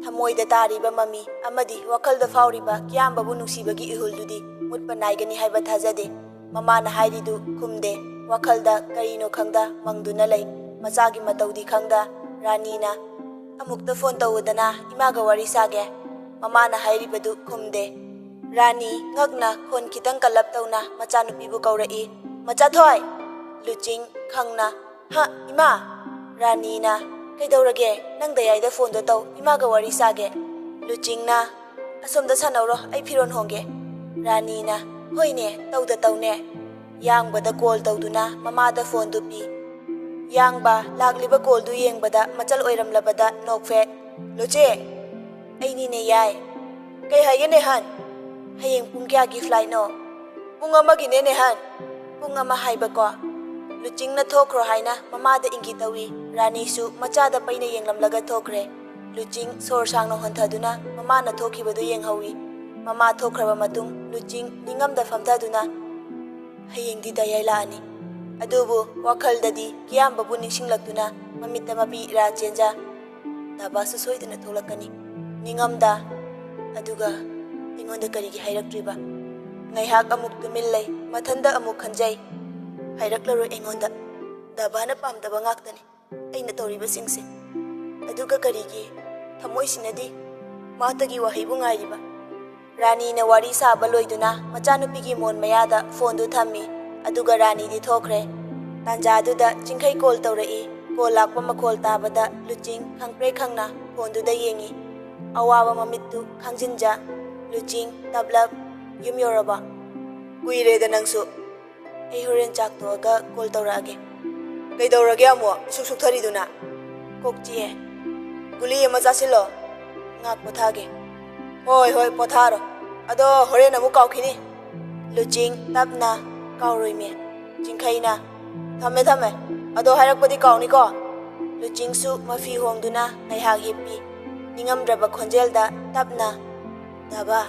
ꯊꯃꯣꯏꯗ ꯇꯥꯔꯤꯕ ꯃꯃꯤ ꯑꯃꯗꯤ ꯋꯥꯈꯜꯗ ꯐꯥꯎꯔꯤꯕ ꯀꯤꯌꯥꯝꯕꯕꯨ ꯅꯨꯡꯁꯤꯕꯒꯤ ꯏꯍꯨꯜꯗꯨꯗꯤ ꯃꯨꯠꯄ ꯅꯥꯏꯒꯅꯤ ꯍꯥꯏꯕ ꯊꯥꯖꯗꯦ꯫ ꯃꯃꯥꯅ ꯍꯥꯏꯔꯤꯗꯨ ꯈꯨꯝꯗꯦ꯫ ꯋꯥꯈꯜꯗ ꯀꯔꯤꯅꯣ ꯈꯪꯗ ꯃꯪꯗꯨꯅ ꯂꯩ꯫ ꯃꯆꯥꯒꯤ ꯃꯇꯧꯗꯤ ꯈꯪꯗ ꯔꯥꯅꯤꯅ, "ꯑꯃꯨꯛꯇ ꯐꯣꯟ ꯇꯧꯋꯣꯗꯅ, ꯏꯃꯥꯒ ꯋꯥꯔꯤ ꯁꯥꯒꯦ꯫" ꯃꯃꯥꯅ ꯍꯥꯏꯔꯤꯕꯗꯨ ꯈꯨꯝꯗꯦ꯫ ꯔꯥꯅꯤ ꯉꯛꯅ ꯈꯣꯟ ꯈꯤꯇꯪ ꯀꯜꯂꯞ ꯇꯧꯅ ꯃꯆꯥꯅꯨꯄꯤꯕꯨ ꯀꯧꯔꯛꯏ, "ꯃꯆꯥꯊꯣꯏ!" ꯂꯨꯆꯤꯡ ꯈꯪꯅ, "ꯍꯥ, ꯏꯃꯥ?" ꯔꯥꯅꯤꯅ, "ꯀꯩꯗꯧꯔꯒꯦ? ꯅꯪ ꯗꯌꯥꯏꯗ ꯐꯣꯟꯗꯣ ꯇꯧ, ꯏꯃꯥꯒ ꯋꯥꯔꯤ ꯁꯥꯒꯦ꯫" ꯂꯨꯆꯤꯡꯅ, "ꯑꯁꯣꯝꯗ ꯁꯥꯟꯅꯧꯔꯣ, ꯑꯩ ꯐꯤꯔꯣꯜ ꯍꯣꯡꯒꯦ꯫" ꯔꯥꯅꯤꯅ, "ꯍꯣꯏꯅꯦ, ꯇꯧꯗ ꯇꯧꯅꯦ꯫" ꯌꯥꯡꯕꯗ ꯀꯣꯜ ꯇꯧꯗꯨꯅ ꯃꯃꯥꯗ ꯐꯣꯟꯗꯨ ꯄꯤ꯫ ꯌꯥꯡꯕ, ꯂꯥꯛꯂꯤꯕ ꯀꯣꯜꯗꯨ ꯌꯦꯡꯕꯗ ꯃꯆꯜ ꯑꯣꯏꯔꯝꯂꯕꯗ ꯅꯣꯛꯐꯦꯠ, "ꯂꯨꯆꯦ!" "ꯑꯩꯅꯤꯅꯦ ꯌꯥꯏ꯫" "ꯀꯩ ꯍꯥꯏꯒꯦ ꯅꯦꯍꯟ?" "ꯍꯌꯦꯡ ꯄꯨꯡ ꯀꯌꯥꯒꯤ ꯐ꯭ꯂꯥꯏꯠꯅꯣ?" "ꯄꯨꯡ ꯑꯃꯒꯤꯅꯦ ꯅꯦꯍꯟ꯫" "ꯄꯨꯡ ꯑꯃ ꯍꯥꯏꯕꯀꯣ?" ꯂꯨꯆꯤꯡꯅ ꯊꯣꯛꯈ꯭ꯔꯣ ꯍꯥꯏꯅ ꯃꯃꯥꯗ ꯏꯪꯒꯤꯠ ꯇꯧꯏ꯫ ꯔꯥꯅꯤꯁꯨ ꯃꯆꯥꯗ ꯄꯩꯅ ꯌꯦꯡꯂꯝꯂꯒ ꯊꯣꯛꯈ꯭ꯔꯦ꯫ ꯂꯨꯆꯤꯡ ꯁꯣꯔ ꯁꯥꯡꯅ ꯍꯣꯟꯊꯗꯨꯅ ꯃꯃꯥꯅ ꯊꯣꯛꯈꯤꯕꯗꯨ ꯌꯦꯡꯍꯧꯏ꯫ ꯃꯃꯥ ꯊꯣꯛꯈ꯭ꯔꯕ ꯃꯇꯨꯡ ꯂꯨꯆꯤꯡ ꯅꯤꯡꯉꯝꯗ ꯐꯝꯊꯗꯨꯅ, "ꯍꯌꯦꯡꯗꯤ ꯗꯌꯥꯏ ꯂꯥꯛꯑꯅꯤ꯫" ꯑꯗꯨꯕꯨ ꯋꯥꯈꯜꯗꯗꯤ ꯀꯤꯌꯥꯝꯕꯕꯨ ꯅꯤꯡꯁꯤꯡꯂꯛꯇꯨꯅ ꯃꯃꯤꯠꯇ ꯃꯄꯤ ꯏꯔꯥ ꯆꯦꯟꯖ, "ꯗꯥꯕꯥꯁꯨ ꯁꯣꯏꯗꯅ ꯊꯣꯛꯂꯛꯀꯅꯤ꯫ ꯅꯤꯡꯉꯝꯗ꯫ ꯑꯗꯨꯒ ꯑꯩꯉꯣꯟꯗ ꯀꯔꯤꯒꯤ ꯍꯥꯏꯔꯛꯇ꯭ꯔꯤꯕ?" ꯉꯥꯏꯍꯥꯛ ꯑꯃꯨꯛ ꯇꯨꯃꯤꯟ ꯂꯩ, ꯃꯊꯟꯗ ꯑꯃꯨꯛ ꯈꯟꯖꯩ, "ꯍꯥꯏꯔꯛꯂꯔꯣꯏ ꯑꯩꯉꯣꯟꯗ꯫ ꯗꯥꯕꯥꯅ ꯄꯥꯝꯗꯕ ꯉꯥꯛꯇꯅꯤ ꯑꯩꯅ ꯇꯧꯔꯤꯕꯁꯤꯡꯁꯦ꯫ ꯑꯗꯨꯒ ꯀꯔꯤꯒꯤ ꯊꯃꯣꯏꯁꯤꯅꯗꯤ ꯃꯥꯇꯒꯤ ꯋꯥꯍꯩꯕꯨ ꯉꯥꯏꯔꯤꯕ?" ꯔꯥꯅꯤꯅ ꯋꯥꯔꯤ ꯁꯥꯕ ꯂꯣꯏꯗꯨꯅ ꯃꯆꯥꯅꯨꯄꯤꯒꯤ ꯃꯣꯟ ꯃꯌꯥꯗ ꯐꯣꯟꯗꯨ ꯊꯝꯃꯤ, ꯑꯗꯨꯒ ꯔꯥꯅꯤꯗꯤ ꯊꯣꯛꯈ꯭ꯔꯦ꯫ ꯇꯥꯟꯖꯥꯗꯨꯗ ꯆꯤꯡꯈꯩ ꯀꯣꯜ ꯇꯧꯔꯛꯏ꯫ ꯀꯣꯜ ꯂꯥꯛꯄ ꯃꯈꯣꯜ ꯇꯥꯕꯗ ꯂꯨꯆꯤꯡ ꯈꯪꯄ꯭ꯔꯦꯛ ꯈꯪꯅ ꯐꯣꯟꯗꯨꯗ ꯌꯦꯡꯉꯤ꯫ ꯑꯋꯥꯕ ꯃꯃꯤꯠꯇꯨ ꯈꯥꯡꯖꯤꯟꯖ, ꯂꯨꯆꯤꯡ, "ꯇꯞꯂꯞ, ꯌꯨꯝ ꯌꯧꯔꯕ?" "ꯀꯨꯏꯔꯦꯗ ꯅꯪꯁꯨ꯫" "ꯑꯩ ꯍꯣꯔꯦꯟ ꯆꯥꯛ ꯇꯣꯛꯑꯒ ꯀꯣꯜ ꯇꯧꯔꯛꯑꯒꯦ꯫" "ꯀꯩꯗꯧꯔꯒꯦ ꯑꯃꯨꯛ ꯏꯁꯨꯛ ꯁꯨꯛꯊꯔꯤꯗꯨꯅ?" "ꯀꯣꯛ ꯆꯤꯛꯑꯦ꯫" "ꯒꯨꯂꯤ ꯑꯃ ꯆꯥꯁꯤꯜꯂꯣ, ꯉꯥꯛ ꯄꯣꯊꯥꯒꯦ꯫" "ꯍꯣꯏ, ꯍꯣꯏ, ꯄꯣꯊꯥꯔꯣ꯫ ꯑꯗꯣ ꯍꯣꯔꯦꯟ ꯑꯃꯨꯛ ꯀꯥꯎꯈꯤꯅꯤ꯫" ꯂꯨꯆꯤꯡ ꯇꯞꯅ, "ꯀꯥꯎꯔꯣꯏꯃꯦ꯫" ꯆꯤꯡꯈꯩꯅ, "ꯊꯝꯃꯦ, ꯊꯝꯃꯦ꯫ ꯑꯗꯣ ꯍꯥꯏꯔꯛꯄꯗꯤ ꯀꯥꯎꯅꯤꯀꯣ?" ꯂꯨꯆꯤꯡꯁꯨ ꯃꯐꯤ ꯍꯣꯡꯗꯨꯅ ꯉꯥꯏꯍꯥꯛ ꯍꯤꯞꯄꯤ꯫ ꯅꯤꯡꯉꯝꯗ꯭ꯔꯕ ꯈꯣꯟꯖꯦꯜꯗ ꯇꯞꯅ, "ꯗꯥꯕ,